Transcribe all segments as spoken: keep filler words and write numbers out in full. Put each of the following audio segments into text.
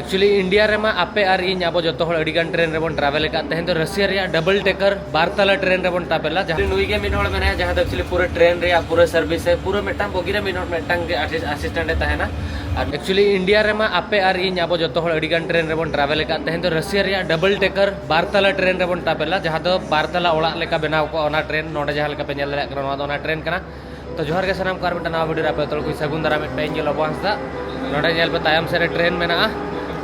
ᱮᱠᱪᱩᱭᱮᱞᱤ India ᱨᱮᱢᱟ ᱟᱯᱮ ᱟᱨ ᱤᱧ ᱟᱵᱚ ᱡᱚᱛᱚ ᱦᱚᱲ ᱟᱹᱰᱤ ᱜᱟᱱ ᱴᱨᱮᱱ ᱨᱮᱵᱚᱱ ᱴᱨᱟᱵᱷᱮᱞ ᱟᱠᱟᱫ᱾ ᱛᱮᱦᱮᱧ ᱫᱚ ᱨᱟᱥᱤᱭᱟ ᱨᱮᱭᱟᱜ ᱰᱟᱵᱚᱞ ᱴᱮᱠᱟᱨ ᱵᱟᱨ ᱛᱟᱞᱟ ᱴᱨᱮᱱ ᱨᱮᱵᱚᱱ ᱴᱨᱟᱵᱷᱮᱞᱟ, ᱡᱟᱦᱟᱸ ᱱᱩᱭ ᱜᱮ ᱢᱤᱫ ᱦᱚᱲ ᱢᱮᱱᱟᱭᱟ ᱡᱟᱦᱟᱸ ᱫᱚ ᱮᱠᱪᱩᱭᱮᱞᱤ ᱯᱩᱨᱟᱹ ᱴᱨᱮᱱ ᱨᱮᱭᱟᱜ ᱯᱩᱨᱟᱹ ᱥᱟᱨᱵᱷᱤᱥ ᱮ, ᱯᱩᱨᱟᱹ ᱢᱤᱫᱴᱟᱝ ᱵᱚᱜᱤ ᱨᱮ ᱢᱤᱫ ᱦᱚᱲ ᱢᱤᱫᱴᱟᱝ ᱜᱮ ᱟᱥᱤᱥᱴᱮᱱᱴ ᱮ ᱛᱟᱦᱮᱱᱟ᱾ ᱟᱨ ᱮᱠᱪᱩᱭᱮᱞᱤ ᱤᱱᱰᱤᱭᱟ ᱨᱮᱢᱟ ᱟᱯᱮ ᱟᱨ ᱤᱧ ᱟᱵᱚ ᱡᱚᱛᱚ ᱦᱚᱲ ᱟᱹᱰᱤ ᱜᱟᱱ ᱴᱨᱮᱱ ᱨᱮᱵᱚᱱ ᱴᱨᱟᱵᱷᱮᱞ ᱟᱠᱟᱫ᱾ ᱛᱮᱦᱮᱧ ᱫᱚ ᱨᱟᱥᱤᱭᱟ ᱨᱮᱭᱟᱜ ᱰᱟᱵᱚᱞ ᱴᱮᱠᱟᱨ ᱵᱟᱨ ᱛᱟᱞᱟ ᱴᱨᱮᱱ ᱨᱮᱵᱚᱱ ᱴᱨᱟᱵᱷᱮᱞᱟ, ᱡᱟᱦᱟᱸ ᱫᱚ ᱵᱟᱨ ᱛᱟᱞᱟ ᱚᱲᱟᱜ ᱞᱮᱠᱟ ᱵᱮᱱᱟᱣ ᱠᱚᱜᱼᱟ ᱚᱱᱟ ᱴᱨᱮᱱ᱾ ᱱᱚᱰᱮ ᱡᱟᱦᱟᱸ ᱞᱮᱠᱟ ᱯᱮ ᱧᱮᱞ ᱫᱟᱲᱮᱭᱟᱜ ᱠᱟᱱᱟ, ᱱᱚᱣᱟ ᱫᱚ ᱚᱱᱟ ᱴᱨᱮᱱ ᱠᱟᱱᱟ᱾ ᱛᱚ ᱡᱚᱦᱟᱨ ᱜᱮ ᱥᱟᱱᱟᱢ ᱠᱚ, ᱟᱨ ᱢᱤᱫᱴᱟᱝ ᱱᱟᱣᱟ ᱵᱷᱤᱰᱤᱭᱳ ᱨᱮ ᱟᱯᱮ ᱡᱚᱛᱚ ᱦᱚᱲ ᱠᱚ ᱥᱟᱹᱜᱩᱱ ᱫᱟᱨᱟᱢ᱾ ᱢᱤᱫᱴᱟᱝ ᱤᱧ ᱜᱮ ᱞᱚᱵᱚ ᱦᱟᱸᱥᱫᱟ᱾ ᱱᱚᱰᱮ ᱧᱮᱞ ᱯᱮ ᱛᱟᱭᱚᱢ ᱥᱮᱫ ᱨᱮ ᱴᱨᱮᱱ ᱢᱮᱱᱟᱜᱼᱟ᱾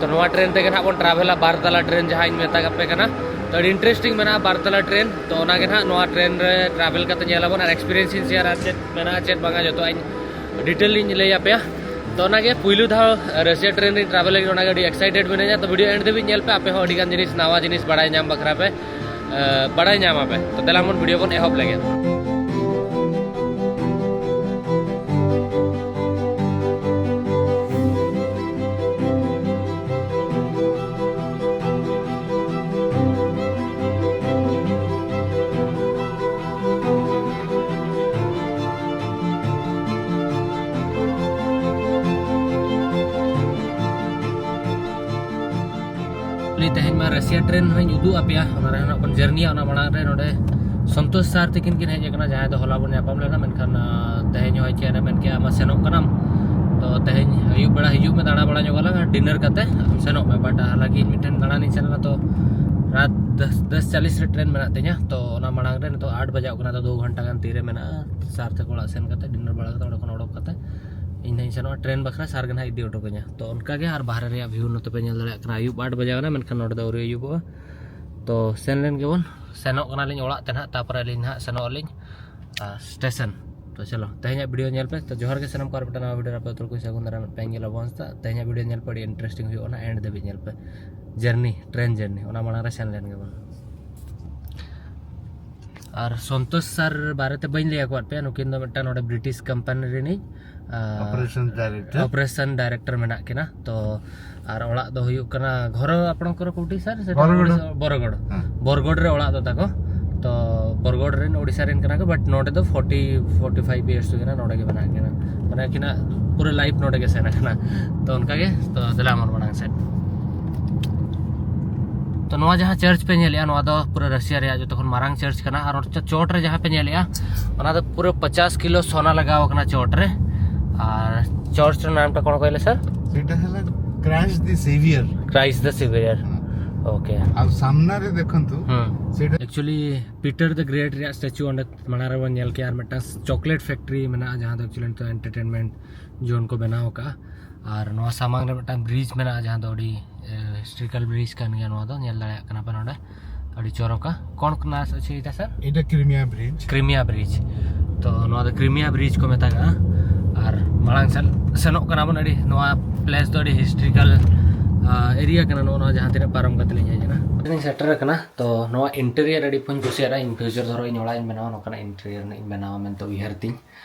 ᱛᱚ ᱱᱚᱣᱟ ᱴᱨᱮᱱ ᱛᱮᱜᱮ ᱱᱟᱦᱟᱜ ᱵᱚᱱ ᱴᱨᱟᱵᱷᱮᱞᱟ ᱵᱟᱨ ᱛᱟᱞᱟ ᱴᱨᱮᱱ, ᱡᱟᱦᱟᱸ ᱤᱧ ᱢᱮᱛᱟ ᱟᱯᱮ ᱠᱟᱱᱟ᱾ ᱛᱚ ᱟᱹᱰᱤ ᱤᱱᱴᱟᱨᱮᱥᱴᱤᱝ ᱢᱮᱱᱟᱜᱼᱟ ᱵᱟᱨ ᱛᱟᱞᱟ ᱴᱨᱮᱱ᱾ ᱛᱚ ᱚᱱᱟ ᱜᱮ ᱱᱟᱦᱟᱜ ᱱᱚᱣᱟ ᱴᱨᱮᱱ ᱨᱮ ᱴᱨᱟᱵᱷᱮᱞ ᱠᱟᱛᱮ ᱧᱮᱞ ᱟᱵᱚᱱ ᱟᱨ ᱮᱠᱥᱯᱤᱨᱤᱭᱮᱱᱥ ᱤᱧ ᱥᱮᱭᱟᱨᱟ, ᱪᱮᱫ ᱢᱮᱱᱟᱜᱼᱟ ᱪᱮᱫ ᱵᱟᱝᱟ, ᱡᱚᱛᱚᱣᱟᱜ ᱤᱧ ᱰᱤᱴᱮᱞ ᱤᱧ ᱞᱟᱹᱭ ᱟᱯᱮᱭᱟ᱾ ᱛᱚ ᱚᱱᱟᱜᱮ ᱯᱩᱭᱞᱩ ᱫᱷᱟᱣ ᱨᱟᱥᱤᱭᱟ ᱴᱨᱮᱱ ᱨᱤᱧ ᱴᱨᱟᱵᱷᱮᱞ ᱞᱟᱹᱜᱤᱫ, ᱚᱱᱟᱜᱮ ᱟᱹᱰᱤ ᱮᱠᱥᱟᱭᱴᱮᱰ ᱢᱤᱱᱟᱹᱧᱟ᱾ ᱛᱚ ᱵᱷᱤᱰᱤᱭᱳ ᱮᱱᱰ ᱫᱷᱟᱹᱵᱤᱡ ᱧᱮᱞ ᱯᱮ, ᱟᱯᱮ ᱦᱚᱸ ᱟᱹᱰᱤ ᱜᱟᱱ ᱡᱤᱱᱤᱥ, ᱱᱟᱣᱟ ᱡᱤᱱᱤᱥ ᱵᱟᱲᱟᱭ ᱧᱟᱢ ᱵᱟᱠᱷᱨᱟ ᱯᱮ, ᱮ, ᱵᱟᱲᱟᱭ ᱧᱟᱢ ᱟᱯᱮ᱾ ᱛᱚ ᱫᱮᱞᱟ ᱵᱚᱱ ᱵᱷᱤᱰᱤᱭᱳ ᱵᱚᱱ ᱮᱦᱚᱵ ᱞᱮᱜᱮ᱾ ᱩᱱᱤ ᱛᱮᱦᱮᱧ ᱢᱟ ᱨᱟᱥᱤᱭᱟ ᱴᱨᱮᱱ ᱦᱚᱸᱧ ᱩᱫᱩᱜ ᱟᱯᱮᱭᱟ, ᱚᱱᱟ ᱨᱮ ᱱᱟᱜ ᱵᱚᱱ ᱡᱟᱹᱨᱱᱤᱭᱟ᱾ ᱚᱱᱟ ᱢᱟᱲᱟᱝ ᱨᱮ ᱱᱚᱰᱮ ᱥᱚᱱᱛᱳᱥ ᱥᱟᱨ ᱛᱤᱠᱤᱱ ᱠᱤᱱ ᱦᱮᱡ ᱟᱠᱟᱱᱟ, ᱡᱟᱦᱟᱸᱭ ᱫᱚ ᱦᱚᱞᱟ ᱵᱚᱱ ᱧᱟᱯᱟᱢ ᱞᱮᱱᱟ, ᱢᱮᱱᱠᱷᱟᱱ, ᱟ, ᱛᱮᱦᱮᱧ ᱦᱚᱸ ᱪᱮᱫ ᱮ ᱢᱮᱱ ᱠᱮᱜᱼᱟ, ᱟᱢ ᱢᱟ ᱥᱮᱱᱚᱜ ᱠᱟᱱᱟᱢ, ᱛᱚ ᱛᱮᱦᱮᱧ ᱟᱹᱭᱩᱵ ᱵᱮᱲᱟ ᱦᱤᱡᱩᱜ ᱢᱮ, ᱫᱟᱬᱟ ᱵᱟᱲᱟ ᱧᱚᱜ ᱟᱞᱟᱝ, ᱰᱤᱱᱟᱨ ᱠᱟᱛᱮ ᱥᱮᱱᱚᱜ ᱢᱮ᱾ ᱵᱟᱴ ᱦᱟᱞᱟᱝᱠᱤ ᱤᱧ ᱢᱤᱫᱴᱷᱮᱱ ᱫᱟᱬᱟᱱᱤᱧ ᱥᱮᱱ ᱞᱮᱱᱟ, ᱛᱚ ᱨᱟᱛ ᱫᱚᱥ, ᱫᱚᱥ ᱪᱟᱞᱤᱥ ᱨᱮ ᱴᱨᱮᱱ ᱢᱮᱱᱟᱜ ᱛᱤᱧᱟ᱾ ᱛᱚ ᱚᱱᱟ ᱢᱟᱲᱟᱝ ᱨᱮ ᱱᱤᱛᱚᱜ ᱟᱴ ᱵᱟᱡᱟᱣ ᱠᱟᱱᱟ, ᱛᱚ ᱫᱩ ᱜᱷᱚᱱᱴᱟ ᱜᱟᱱ ᱛᱤᱨᱮ ᱢᱮᱱᱟᱜᱼᱟ᱾ ᱥᱟᱨ ᱛᱟᱠᱚ ᱚᱲᱟᱜ ᱥᱮᱱ ᱠᱟᱛᱮ ᱰᱤᱱᱟᱨ ᱵᱟᱲᱟ ᱠᱟᱛᱮ ᱚᱸᱰᱮ ᱠᱷᱚᱱ ᱚᱰᱚᱠ ᱠᱟᱛᱮ ᱤᱧ ᱱᱟᱜ ᱤᱧ ᱥᱮᱱᱚᱜᱼᱟ ᱴᱨᱮᱱ ᱵᱟᱠᱷᱨᱟ᱾ ᱥᱟᱨ ᱜᱮ ᱱᱟᱜ ᱤᱫᱤ ᱦᱚᱴᱚ ᱠᱟᱹᱧᱟ᱾ ᱛᱚ ᱚᱱᱠᱟ ᱜᱮ ᱟᱨ ᱵᱟᱦᱨᱮ ᱨᱮᱭᱟᱜ ᱵᱷᱤᱭᱩ ᱱᱚᱛᱮ ᱯᱮ ᱧᱮᱞ ᱫᱟᱲᱮᱭᱟᱜ ᱠᱟᱱᱟ᱾ ᱟᱹᱭᱩᱵ ᱟᱴ ᱵᱟᱡᱟᱣ ᱠᱟᱱᱟ, ᱢᱮᱱᱠᱷᱟᱱ ᱱᱚᱰᱮ ᱫᱚ ᱟᱹᱣᱨᱤ ᱟᱹᱭᱩᱵᱚᱜᱼᱟ᱾ ᱛᱚ ᱥᱮᱱ ᱞᱮᱱ ᱜᱮᱵᱚᱱ, ᱥᱮᱱᱚᱜ ᱠᱟᱱᱟᱞᱤᱧ ᱚᱲᱟᱜ ᱛᱮ ᱱᱟᱦᱟᱜ, ᱛᱟᱨᱯᱚᱨᱮ ᱟᱹᱞᱤᱧ ᱱᱟᱦᱟᱜ ᱥᱮᱱᱚᱜ ᱟᱹᱞᱤᱧ, ᱟ, ᱥᱴᱮᱥᱚᱱ᱾ ᱛᱚ ᱪᱚᱞᱚ, ᱛᱮᱦᱮᱧᱟᱜ ᱵᱷᱤᱰᱤᱭᱳ ᱧᱮᱞ ᱯᱮ᱾ ᱛᱚ ᱡᱚᱦᱟᱨ ᱜᱮ ᱥᱟᱱᱟᱢ ᱠᱚ, ᱟᱨ ᱢᱤᱫᱴᱟᱝ ᱱᱟᱣᱟ ᱵᱷᱤᱰᱤᱭᱳ ᱨᱮ ᱟᱯᱮ ᱡᱚᱛᱚ ᱠᱚ ᱥᱟᱹᱜᱩᱱ ᱫᱟᱨᱟᱢ᱾ ᱢᱤᱫᱴᱟᱝ ᱧᱮᱞ ᱟᱵᱚᱱ ᱥᱮᱛᱟᱜ᱾ ᱛᱮᱦᱮᱧᱟᱜ ᱵᱷᱤᱰᱤᱭᱳ ᱧᱮᱞ ᱯᱮ, ᱟᱹᱰᱤ ᱤᱱᱴᱟᱨᱮᱥᱴᱤᱝ ᱦᱩᱭᱩᱜᱼᱟ, ᱚᱱᱟ ᱮᱱᱰ ᱫᱷᱟᱹᱵᱤᱡ ᱧᱮᱞ ᱯᱮ᱾ ᱡᱟᱨᱱᱤ, ᱴᱨᱮᱱ ᱡᱟᱨᱱᱤ, ᱚᱱᱟ ᱢᱟᱲᱟᱝ ᱨᱮ ᱥᱮᱱ ᱞᱮᱱ ᱜᱮᱵᱚᱱ᱾ ᱟᱨ ᱥᱚᱱᱛᱳᱥ ᱥᱟᱨ ᱵᱟᱨᱮᱛᱮ ᱵᱟᱹᱧ ᱞᱟᱹᱭ ᱟᱠᱟᱫ ᱯᱮᱭᱟ, ᱱᱩᱠᱤᱱ ᱫᱚ ᱢᱤᱫᱴᱟᱝ ᱱᱚᱰᱮ ᱵᱨᱤᱴᱤᱥ ᱠᱳᱢᱯᱟᱱᱤ ᱨᱤᱱᱤᱡ, ᱟ, ᱚᱯᱟᱨᱮᱥᱚᱱ ᱰᱟᱭᱨᱮᱠᱴᱚᱨ᱾ ᱚᱯᱟᱨᱮᱥᱚᱱ ᱰᱟᱭᱨᱮᱠᱴᱚᱨ ᱢᱮᱱᱟᱜ ᱠᱤᱱᱟ᱾ ᱛᱚ ᱟᱨ ᱚᱲᱟᱜ ᱫᱚ ᱦᱩᱭᱩᱜ ᱠᱟᱱᱟ, ᱜᱷᱚᱨ ᱟᱯᱱᱚᱠᱚᱨ ᱠᱚᱴᱤ ᱥᱟᱨ? ᱥᱮᱴᱟ ᱵᱚᱨᱜᱚᱰ᱾ ᱵᱚᱨᱜᱚᱰ᱾ ᱦᱮᱸ᱾ ᱵᱚᱨᱜᱚᱰ ᱨᱮ ᱚᱲᱟᱜ ᱫᱚ ᱛᱟᱠᱚ᱾ ᱛᱚ ᱵᱚᱨᱜᱚᱰ ᱨᱮᱱ, ᱳᱰᱤᱥᱟ ᱨᱮᱱ ᱠᱟᱱᱟ ᱠᱚ, but ᱱᱚᱰᱮ ᱫᱚ ᱯᱷᱳᱨᱴᱤ, ᱯᱷᱳᱨᱴᱤ ᱯᱷᱟᱭᱤᱵᱷ ᱤᱭᱟᱨᱥ ᱦᱩᱭ ᱠᱟᱱᱟ, ᱱᱚᱰᱮ ᱜᱮ ᱢᱮᱱᱟᱜ ᱠᱤᱱᱟ᱾ ᱢᱟᱱᱮ ᱟᱹᱠᱤᱱᱟᱜ ᱯᱩᱨᱟᱹ ᱞᱟᱭᱤᱯᱷ ᱱᱚᱰᱮ ᱜᱮ ᱥᱮᱱ ᱟᱠᱟᱱᱟ᱾ ᱛᱚ ᱚᱱᱠᱟ ᱜᱮ, ᱛᱚ ᱫᱮᱞᱟ ᱟᱢᱟᱨ ᱢᱟᱲᱟᱝ ᱥᱮᱫ᱾ ᱛᱚ ᱱᱚᱣᱟ ᱡᱟᱦᱟᱸ ᱪᱟᱨᱪ ᱯᱮ ᱧᱮᱞᱮᱜᱼᱟ, ᱱᱚᱣᱟ ᱫᱚ ᱯᱩᱨᱟᱹ ᱨᱟᱥᱤᱭᱟ ᱨᱮᱭᱟᱜ ᱡᱚᱛᱚ ᱠᱷᱚᱱ ᱢᱟᱨᱟᱝ ᱪᱟᱨᱪ ᱠᱟᱱᱟ᱾ ᱟᱨ ᱚᱱᱟ ᱪᱚᱴ ᱨᱮ ᱡᱟᱦᱟᱸ ᱯᱮ ᱧᱮᱞᱮᱜᱼᱟ, ᱚᱱᱟ ᱫᱚ ᱯᱩᱨᱟᱹ ᱯᱚᱪᱟᱥ ᱠᱤᱞᱳ ᱥᱳᱱᱟ ᱞᱟᱜᱟᱣ ᱟᱠᱟᱱᱟ ᱪᱚᱴ ᱨᱮ᱾ ᱟᱨ ᱪᱟᱨᱪ ᱨᱮᱱᱟᱜ ᱱᱟᱢ ᱴᱟ ᱠᱚᱬ ᱠᱚ ᱞᱮ ᱥᱟᱨ? ᱥᱮᱴᱟ ᱦᱮᱞᱟ Christ the Savior. Christ the Savior. ᱦᱮᱸ᱾ Okay. ᱟᱨ ᱥᱟᱢᱱᱟ ᱨᱮ ᱫᱮᱠᱷᱚᱱᱛᱩ, ᱦᱮᱸ᱾ ᱥᱮᱴᱟ actually Peter the Great ᱨᱮᱭᱟᱜ ᱥᱴᱮᱪᱩ ᱚᱸᱰᱮ ᱢᱟᱲᱟᱝ ᱨᱮᱵᱚᱱ ᱧᱮᱞ ᱠᱮᱜᱼᱟ, ᱟᱨ ᱢᱤᱫᱴᱟᱝ ᱪᱚᱠᱞᱮᱴ ᱯᱷᱮᱠᱴᱨᱤ ᱢᱮᱱᱟᱜᱼᱟ, ᱡᱟᱦᱟᱸ ᱫᱚ actually ᱱᱤᱛᱚᱜ ᱮᱱᱴᱟᱨᱴᱮᱱᱢᱮᱱᱴ ᱡᱳᱱ ᱠᱚ ᱵᱮᱱᱟᱣ ᱟᱠᱟᱫᱼᱟ᱾ ᱟᱨ ᱱᱚᱣᱟ ᱥᱟᱢᱟᱝ ᱨᱮ ᱢᱤᱫᱴᱟᱝ ᱵᱨᱤᱡᱽ ᱢᱮᱱᱟᱜᱼᱟ, ᱡᱟᱦᱟᱸ ᱫᱚ ᱟᱹᱰᱤ ᱦᱤᱥᱴᱳᱨᱤᱠᱟᱞ ᱵᱨᱤᱡᱽ ᱠᱟᱱ ᱜᱮᱭᱟ᱾ ᱱᱚᱣᱟ ᱫᱚ ᱧᱮᱞ ᱫᱟᱲᱮᱭᱟᱜ ᱠᱟᱱᱟ ᱯᱮ ᱱᱚᱰᱮ, ᱟᱹᱰᱤ ᱪᱚᱨᱚᱠᱟ᱾ ᱠᱚᱬ ᱠᱟᱱᱟ ᱥᱮ ᱪᱮᱫ ᱥᱟᱨ? ᱮᱴᱟ ᱠᱨᱤᱢᱤᱭᱟ ᱵᱨᱤᱡᱽ᱾ ᱠᱨᱤᱢᱤᱭᱟ ᱵᱨᱤᱡᱽ᱾ ᱛᱚ ᱱᱚᱣᱟ ᱫᱚ ᱠᱨᱤᱢᱤᱭᱟ ᱵᱨᱤᱡᱽ ᱠᱚ ᱢᱮᱛᱟᱜᱼᱟ᱾ ᱟᱨ ᱢᱟᱲᱟᱝ ᱥᱮᱫ ᱥᱮᱱᱚᱜ ᱠᱟᱱᱟ ᱵᱚᱱ᱾ ᱟᱹᱰᱤ, ᱱᱚᱣᱟ ᱯᱞᱮᱥ ᱫᱚ ᱟᱹᱰᱤ ᱦᱤᱥᱴᱳᱨᱤᱠᱟᱞ ᱮᱨᱤᱭᱟ ᱠᱟᱱᱟ᱾ ᱱᱚᱜᱼᱚ ᱱᱚᱣᱟ ᱡᱟᱦᱟᱸ ᱛᱤᱱᱟᱹᱜ ᱯᱟᱨᱚᱢ ᱠᱟᱛᱮ ᱞᱤᱧ ᱦᱮᱡ ᱮᱱᱟ, ᱤᱧ ᱥᱮᱴᱮᱨ ᱟᱠᱟᱱᱟ᱾ ᱛᱚ ᱱᱚᱣᱟ ᱤᱱᱴᱮᱨᱤᱭᱟᱨ ᱟᱹᱰᱤ ᱠᱚᱧ ᱠᱩᱥᱤᱭᱟᱜᱼᱟ᱾ ᱤᱧ ᱯᱷᱤᱭᱩᱪᱟᱨ ᱫᱷᱚᱨᱚ ᱤᱧ ᱚᱲᱟᱜ ᱤᱧ ᱵᱮᱱᱟᱣᱟ, ᱱᱚᱝᱠᱟᱱᱟᱜ ᱤᱱᱴᱮᱨᱤᱭᱟᱨ ᱨᱮᱱᱟᱜ ᱤᱧ ᱵᱮᱱᱟᱣᱟ ᱢᱮᱱᱛᱮ ᱩᱭᱦᱟᱹᱨ ᱛᱤᱧ᱾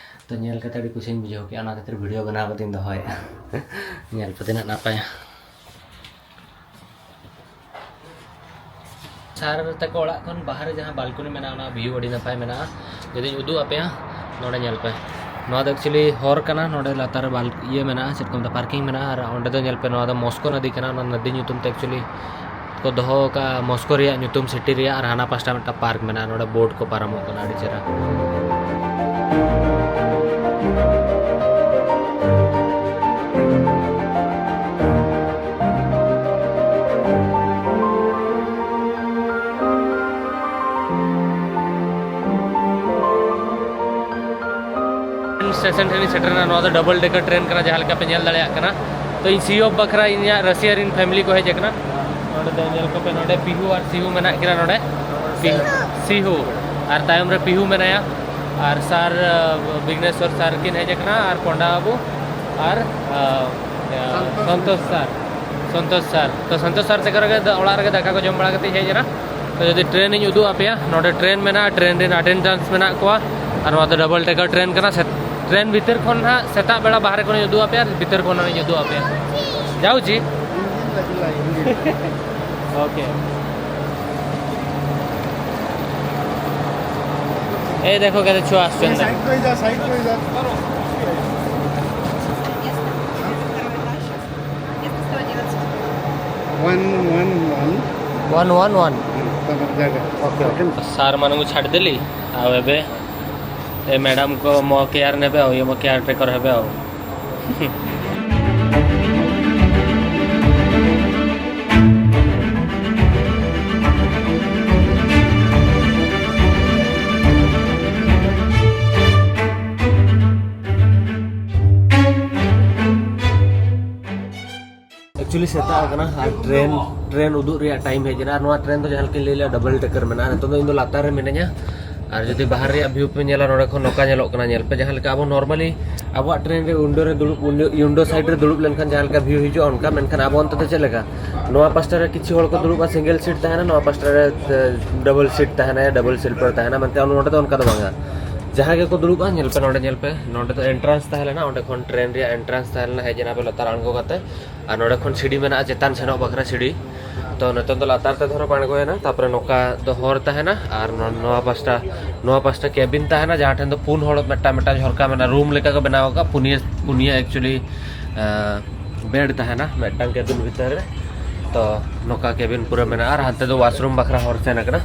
ᱛᱚ ᱧᱮᱞ ᱠᱟᱛᱮ ᱟᱹᱰᱤ ᱠᱩᱥᱤᱧ ᱵᱩᱡᱷᱟᱹᱣ ᱠᱮᱜᱼᱟ, ᱚᱱᱟ ᱠᱷᱟᱹᱛᱤᱨ ᱵᱷᱤᱰᱤᱭᱳ ᱵᱮᱱᱟᱣ ᱠᱟᱛᱮᱧ ᱫᱚᱦᱚᱭᱮᱫᱼᱟ᱾ ᱧᱮᱞ ᱯᱮ ᱛᱤᱱᱟᱹᱜ ᱱᱟᱯᱟᱭᱟ᱾ ᱥᱟᱨ ᱛᱟᱠᱚ ᱚᱲᱟᱜ ᱠᱷᱚᱱ ᱵᱟᱦᱨᱮ ᱡᱟᱦᱟᱸ ᱵᱟᱞᱠᱚᱱᱤ ᱢᱮᱱᱟᱜᱼᱟ, ᱚᱱᱟ ᱵᱷᱤᱭᱩ ᱟᱹᱰᱤ ᱱᱟᱯᱟᱭ ᱢᱮᱱᱟᱜᱼᱟ᱾ ᱡᱩᱫᱤᱧ ᱩᱫᱩᱜ ᱟᱯᱮᱭᱟ, ᱱᱚᱰᱮ ᱧᱮᱞ ᱯᱮ, ᱱᱚᱣᱟ ᱫᱚ actually ᱦᱚᱨ ᱠᱟᱱᱟ᱾ ᱱᱚᱰᱮ ᱞᱟᱛᱟᱨ ᱨᱮ ᱵᱟᱞ-, ᱤᱭᱟᱹ ᱢᱮᱱᱟᱜᱼᱟ, ᱪᱮᱫ ᱠᱚ ᱢᱮᱛᱟᱜᱼᱟ, ᱯᱟᱨᱠᱤᱝ ᱢᱮᱱᱟᱜᱼᱟ᱾ ᱟᱨ ᱚᱸᱰᱮ ᱫᱚ ᱧᱮᱞ ᱯᱮ, ᱱᱚᱣᱟ ᱫᱚ ᱢᱚᱥᱠᱳ ᱱᱚᱫᱤ ᱠᱟᱱᱟ, ᱚᱱᱟ ᱱᱚᱫᱤ ᱧᱩᱛᱩᱢ ᱛᱮ actually ᱠᱚ ᱫᱚᱦᱚ ᱟᱠᱟᱫᱼᱟ ᱢᱚᱥᱠᱳ ᱨᱮᱭᱟᱜ ᱧᱩᱛᱩᱢ ᱥᱤᱴᱤ ᱨᱮᱭᱟᱜ᱾ ᱟᱨ ᱦᱟᱱᱟ ᱯᱟᱥᱴᱟ ᱢᱤᱫᱴᱟᱝ ᱯᱟᱨᱠ ᱢᱮᱱᱟᱜᱼᱟ, ᱱᱚᱰᱮ ᱵᱳᱴ ᱠᱚ ᱯᱟᱨᱚᱢᱚᱜ ᱠᱟᱱᱟ, ᱟᱹᱰᱤ ᱪᱮᱦᱨᱟ᱾ ᱥᱴᱮᱥᱚᱱ ᱴᱷᱮᱱ ᱤᱧ ᱥᱮᱴᱮᱨ ᱮᱱᱟ᱾ ᱱᱚᱣᱟ ᱫᱚ ᱰᱚᱵᱚᱞ ᱰᱮᱠᱟᱨ ᱴᱨᱮᱱ ᱠᱟᱱᱟ, ᱡᱟᱦᱟᱸ ᱞᱮᱠᱟ ᱯᱮ ᱧᱮᱞ ᱫᱟᱲᱮᱭᱟᱜ ᱠᱟᱱᱟ᱾ ᱛᱚ ᱤᱧ ᱥᱤ ᱚᱯᱷ ᱵᱟᱠᱷᱨᱟ ᱤᱧᱟᱹᱜ ᱨᱟᱥᱤᱭᱟ ᱨᱮᱱ ᱯᱷᱮᱢᱤᱞᱤ ᱠᱚ ᱦᱮᱡ ᱟᱠᱟᱱᱟ᱾ ᱱᱚᱰᱮ ᱫᱚ ᱧᱮᱞ ᱠᱚᱯᱮ, ᱱᱚᱰᱮ ᱯᱤᱦᱩ ᱟᱨ ᱥᱤᱦᱩ ᱢᱮᱱᱟᱜ ᱠᱤᱱᱟ ᱱᱚᱰᱮ᱾ ᱯᱤᱦᱩ, ᱥᱤᱦᱩ᱾ ᱟᱨ ᱛᱟᱭᱚᱢ ᱨᱮ ᱯᱤᱦᱩ ᱢᱮᱱᱟᱭᱟ᱾ ᱟᱨ ᱥᱟᱨ, ᱵᱤᱜᱽᱱᱮᱥᱣᱚᱨ ᱥᱟᱨ ᱠᱤᱱ ᱦᱮᱡ ᱟᱠᱟᱱᱟ, ᱟᱨ ᱯᱚᱱᱰᱟ ᱵᱟᱹᱵᱩ, ᱟᱨ ᱥᱚᱱᱛᱳᱥ ᱥᱟᱨ᱾ ᱥᱚᱱᱛᱳᱥ ᱥᱟᱨ᱾ ᱛᱚ ᱥᱚᱱᱛᱳᱥ ᱥᱟᱨ ᱛᱟᱠᱚ ᱨᱮᱜᱮ, ᱚᱲᱟᱜ ᱨᱮᱜᱮ ᱫᱟᱠᱟ ᱠᱚ ᱡᱚᱢ ᱵᱟᱲᱟ ᱠᱟᱛᱮ ᱤᱧ ᱦᱮᱡ ᱮᱱᱟ᱾ ᱛᱚ ᱡᱩᱫᱤ ᱴᱨᱮᱱ ᱤᱧ ᱩᱫᱩᱜ ᱟᱯᱮᱭᱟ, ᱱᱚᱰᱮ ᱴᱨᱮᱱ ᱢᱮᱱᱟᱜᱼᱟ, ᱴᱨᱮᱱ ᱨᱮᱱ ᱟᱴᱮᱱᱰᱮᱱᱥ ᱢᱮᱱᱟᱜ ᱠᱚᱣᱟ᱾ ᱟᱨ ᱱᱚᱣᱟ ᱫᱚ ᱰᱚᱵᱚᱞ ᱰᱮᱠᱟᱨ ᱴᱨᱮᱱ ᱠᱟᱱᱟ᱾ ᱥᱮ-, ᱴᱨᱮᱱ ᱵᱷᱤᱛᱤᱨ ᱠᱷᱚᱱ ᱦᱟᱸᱜ ᱥᱮᱛᱟᱜ ᱵᱮᱲᱟ ᱵᱟᱦᱨᱮ ᱠᱷᱚᱱᱤᱧ ᱩᱫᱩᱜ ᱟᱯᱮᱭᱟ, ᱟᱨ ᱵᱷᱤᱛᱤᱨ ᱠᱷᱚᱱ ᱦᱚᱸᱧ ᱩᱫᱩᱜ ᱟᱯᱮᱭᱟ᱾ ᱡᱟᱣ ᱪᱮᱫ? Okay. এই দেখো, কেন ছোঁয়া আসছেন না। সাইড করে যা, সাইড করে যা। One one one. One one one. ତମର ଜାଗା। Okay, okay. ସାର୍ମାନଙ୍କୁ ଛାଡ଼ିଦେଲି, ଆଉ ଏବେ ଏ ମ୍ୟାଡ଼ାମଙ୍କ ମୋ କେୟାର ନେବେ, ଆଉ ଇଏ ମୋ କେୟାର ଟେକର ହେବେ ଆଉ। ᱮᱠᱪᱩᱭᱮᱞᱤ ᱥᱮᱛᱟᱜ ᱟᱠᱟᱱᱟ ᱟᱨ ᱴᱨᱮᱱ, ᱴᱨᱮᱱ ᱩᱫᱩᱜ ᱨᱮᱭᱟᱜ ᱴᱟᱭᱤᱢ ᱦᱮᱡ ᱮᱱᱟ᱾ ᱟᱨ ᱱᱚᱣᱟ ᱴᱨᱮᱱ ᱫᱚ ᱡᱟᱦᱟᱸ ᱞᱮᱠᱟᱧ ᱞᱟᱹᱭ ᱞᱮᱫᱟ, ᱰᱟᱵᱚᱞ ᱰᱮᱠᱟᱨ ᱢᱮᱱᱟᱜᱼᱟ᱾ ᱱᱤᱛᱚᱝ ᱫᱚ ᱤᱧ ᱫᱚ ᱞᱟᱛᱟᱨ ᱨᱮ ᱢᱤᱱᱟᱹᱧᱟ᱾ ᱟᱨ ᱡᱩᱫᱤ ᱵᱟᱦᱟᱨ ᱨᱮᱭᱟᱜ ᱵᱷᱤᱭᱩ ᱯᱮ ᱧᱮᱞᱟ, ᱱᱚᱰᱮ ᱠᱷᱚᱱ ᱱᱚᱝᱠᱟ ᱧᱮᱞᱚᱜ ᱠᱟᱱᱟ᱾ ᱧᱮᱞ ᱯᱮ, ᱡᱟᱦᱟᱸ ᱞᱮᱠᱟ ᱟᱵᱚ ᱱᱚᱨᱢᱟᱞᱤ ᱟᱵᱚᱣᱟᱜ ᱴᱨᱮᱱ ᱨᱮ ᱩᱭᱤᱱᱰᱳ ᱨᱮ ᱫᱩᱲᱩᱵ, ᱩᱭᱤᱱᱰᱳ, ᱩᱭᱤᱱᱰᱳ ᱥᱟᱭᱤᱰ ᱨᱮ ᱫᱩᱲᱩᱵ ᱞᱮᱱᱠᱷᱟᱱ ᱡᱟᱦᱟᱸ ᱞᱮᱠᱟ ᱵᱷᱤᱭᱩ ᱦᱤᱡᱩᱜᱼᱟ, ᱚᱱᱠᱟ᱾ ᱢᱮᱱᱠᱷᱟᱱ ᱟᱵᱚ ᱚᱱᱛᱮ ᱫᱚ ᱪᱮᱫ ᱞᱮᱠᱟ? ᱱᱚᱣᱟ ᱯᱟᱥᱴᱟ ᱨᱮ ᱠᱤᱪᱷᱩ ᱦᱚᱲ ᱠᱚ ᱫᱩᱲᱩᱵᱼᱟ, ᱥᱤᱝᱜᱮᱞ ᱥᱤᱴ ᱛᱟᱦᱮᱱᱟ, ᱱᱚᱣᱟ ᱯᱟᱥᱴᱟ ᱨᱮ, ᱮ, ᱰᱟᱵᱚᱞ ᱥᱤᱴ ᱛᱟᱦᱮᱱᱟ, ᱰᱟᱵᱚᱞ ᱥᱤᱞᱯᱟᱨ ᱛᱟᱦᱮᱱᱟ, ᱢᱮᱱᱠᱷᱟᱱ ᱱᱚᱰᱮ ᱫᱚ ᱚᱱᱠᱟ ᱫᱚ ᱵᱟᱝᱟ᱾ ᱡᱟᱦᱟᱸ ᱜᱮᱠᱚ ᱫᱩᱲᱩᱵᱼᱟ, ᱧᱮᱞ ᱯᱮ, ᱱᱚᱰᱮ ᱧᱮᱞ ᱯᱮ, ᱱᱚᱰᱮ ᱫᱚ ᱮᱱᱴᱨᱟᱱᱥ ᱛᱟᱦᱮᱸ ᱞᱮᱱᱟ, ᱚᱸᱰᱮ ᱠᱷᱚᱱ ᱴᱨᱮᱱ ᱨᱮᱭᱟᱜ ᱮᱱᱴᱨᱟᱱᱥ ᱛᱟᱦᱮᱸ ᱞᱮᱱᱟ, ᱦᱮᱡ ᱮᱱᱟ ᱯᱮ ᱞᱟᱛᱟᱨ ᱟᱬᱜᱚ ᱠᱟᱛᱮ᱾ ᱟᱨ ᱱᱚᱰᱮ ᱠᱷᱚᱱ ᱥᱤᱲᱤ ᱢᱮᱱᱟᱜᱼᱟ ᱪᱮᱛᱟᱱ ᱥᱮᱱᱚᱜ ᱵᱟᱠᱷᱨᱟ ᱥᱤᱲᱤ᱾ ᱛᱚ ᱱᱤᱛᱚᱝ ᱫᱚ ᱞᱟᱛᱟᱨ ᱛᱮ ᱫᱷᱚᱨᱚ ᱟᱬᱜᱚᱭᱮᱱᱟ, ᱛᱟᱯᱚᱨᱮ ᱱᱚᱝᱠᱟ ᱫᱚ ᱦᱚᱨ ᱛᱟᱦᱮᱱᱟ᱾ ᱟᱨ ᱱᱚ-, ᱱᱚᱣᱟ ᱯᱟᱥᱴᱟ, ᱱᱚᱣᱟ ᱯᱟᱥᱴᱟ ᱠᱮᱵᱤᱱ ᱛᱟᱦᱮᱱᱟ, ᱡᱟᱦᱟᱸ ᱴᱷᱮᱱ ᱫᱚ ᱯᱩᱱ ᱦᱚᱲ ᱢᱤᱫᱴᱟᱝ, ᱢᱤᱫᱴᱟᱝ ᱡᱷᱚᱨᱠᱟ ᱢᱮᱱᱟᱜᱼᱟ, ᱨᱩᱢ ᱞᱮᱠᱟ ᱠᱚ ᱵᱮᱱᱟᱣ ᱟᱠᱟᱫᱼᱟ᱾ ᱯᱩᱱᱭᱟᱹ, ᱯᱩᱱᱭᱟᱹ ᱮᱠᱪᱩᱭᱮᱞᱤ ᱵᱮᱰ ᱛᱟᱦᱮᱱᱟ ᱢᱤᱫᱴᱟᱝ ᱠᱮᱵᱤᱱ ᱵᱷᱤᱛᱟᱹᱨ ᱨᱮ᱾ ᱛᱚ ᱱᱚᱝᱠᱟ ᱠᱮᱵᱤᱱ ᱯᱩᱨᱟᱹ ᱢᱮᱱᱟᱜᱼᱟ᱾ ᱟᱨ ᱦᱟᱱᱛᱮ ᱫᱚ ᱣᱟᱥᱨᱩᱢ ᱵᱟᱠᱷᱨᱟ ᱦᱚᱨ ᱥᱮᱱ ᱟᱠᱟᱱᱟ᱾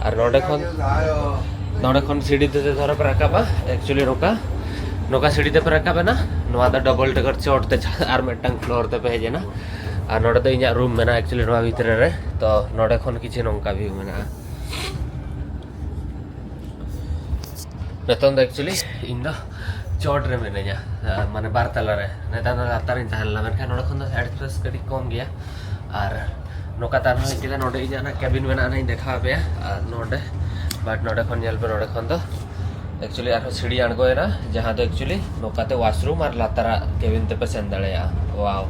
ᱟᱨ ᱱᱚᱰᱮ ᱠᱷᱚᱱ, ᱱᱚᱰᱮ ᱠᱷᱚᱱ ᱥᱤᱲᱤ ᱛᱮ ᱫᱷᱚᱨᱚ ᱯᱮ ᱨᱟᱠᱟᱵᱟ᱾ ᱮᱠᱪᱩᱭᱮᱞᱤ ᱱᱚᱝᱠᱟ, ᱱᱚᱝᱠᱟ ᱥᱤᱲᱤ ᱛᱮᱯᱮ ᱨᱟᱠᱟᱵ ᱮᱱᱟ᱾ ᱱᱚᱣᱟ ᱫᱚ ᱰᱚᱵᱚᱞ ᱰᱮᱠᱟᱨ ᱪᱚᱴ ᱛᱮ ᱟᱨ ᱢᱤᱫᱴᱟᱝ ᱯᱷᱞᱳᱨ ᱛᱮᱯᱮ ᱦᱮᱡ ᱮᱱᱟ᱾ ᱟᱨ ᱱᱚᱰᱮ ᱫᱚ ᱤᱧᱟᱹᱜ ᱨᱩᱢ ᱢᱮᱱᱟᱜᱼᱟ ᱮᱠᱪᱩᱭᱮᱞᱤ ᱱᱚᱣᱟ ᱵᱷᱤᱛᱨᱤ ᱨᱮ᱾ ᱛᱚ ᱱᱚᱰᱮ ᱠᱷᱚᱱ ᱠᱤᱪᱷᱩ ᱱᱚᱝᱠᱟ ᱵᱷᱤᱭᱩ ᱢᱮᱱᱟᱜᱼᱟ᱾ ᱱᱤᱛᱚᱝ ᱫᱚ ᱮᱠᱪᱩᱭᱮᱞᱤ ᱤᱧ ᱫᱚ ᱪᱚᱴ ᱨᱮ ᱢᱤᱱᱟᱹᱧᱟ, ᱢᱟᱱᱮ ᱵᱟᱨ ᱛᱟᱞᱟ ᱨᱮ᱾ ᱱᱮᱛᱟᱨ ᱫᱚ ᱞᱟᱛᱟᱨ ᱨᱤᱧ ᱛᱟᱦᱮᱸ ᱞᱮᱱᱟ, ᱢᱮᱱᱠᱷᱟᱱ ᱱᱚᱰᱮ ᱠᱷᱚᱱ ᱫᱚ ᱦᱮᱰ ᱥᱯᱮᱥ ᱠᱟᱹᱴᱤᱡ ᱠᱚᱢ ᱜᱮᱭᱟ᱾ ᱟᱨ ᱱᱚᱝᱠᱟ ᱛᱟᱨ ᱦᱚᱸ ᱦᱮᱡ ᱠᱮᱫᱟ, ᱱᱚᱰᱮ ᱤᱧᱟᱹᱜ ᱚᱱᱟ ᱠᱮᱵᱤᱱ ᱢᱮᱱᱟᱜᱼᱟ, ᱚᱱᱟᱧ ᱫᱮᱠᱷᱟᱣ ᱟᱯᱮᱭᱟ᱾ ᱟᱨ ᱱᱚᱰᱮ, ᱵᱟᱴ ᱱᱚᱰᱮ ᱠᱷᱚᱱ ᱧᱮᱞ ᱯᱮ, ᱱᱚᱰᱮ ᱠᱷᱚᱱ ᱫᱚ ᱮᱠᱪᱩᱭᱮᱞᱤ ᱟᱨᱦᱚᱸ ᱥᱤᱲᱤ ᱟᱬᱜᱚᱭᱮᱱᱟ, ᱡᱟᱦᱟᱸ ᱫᱚ ᱮᱠᱪᱩᱭᱮᱞᱤ ᱱᱚᱝᱠᱟᱛᱮ ᱣᱟᱥᱨᱩᱢ ᱟᱨ ᱞᱟᱛᱟᱨᱟᱜ ᱠᱮᱵᱤᱱ ᱛᱮᱯᱮ ᱥᱮᱱ ᱫᱟᱲᱮᱭᱟᱜᱼᱟ᱾ ᱣᱟᱣ!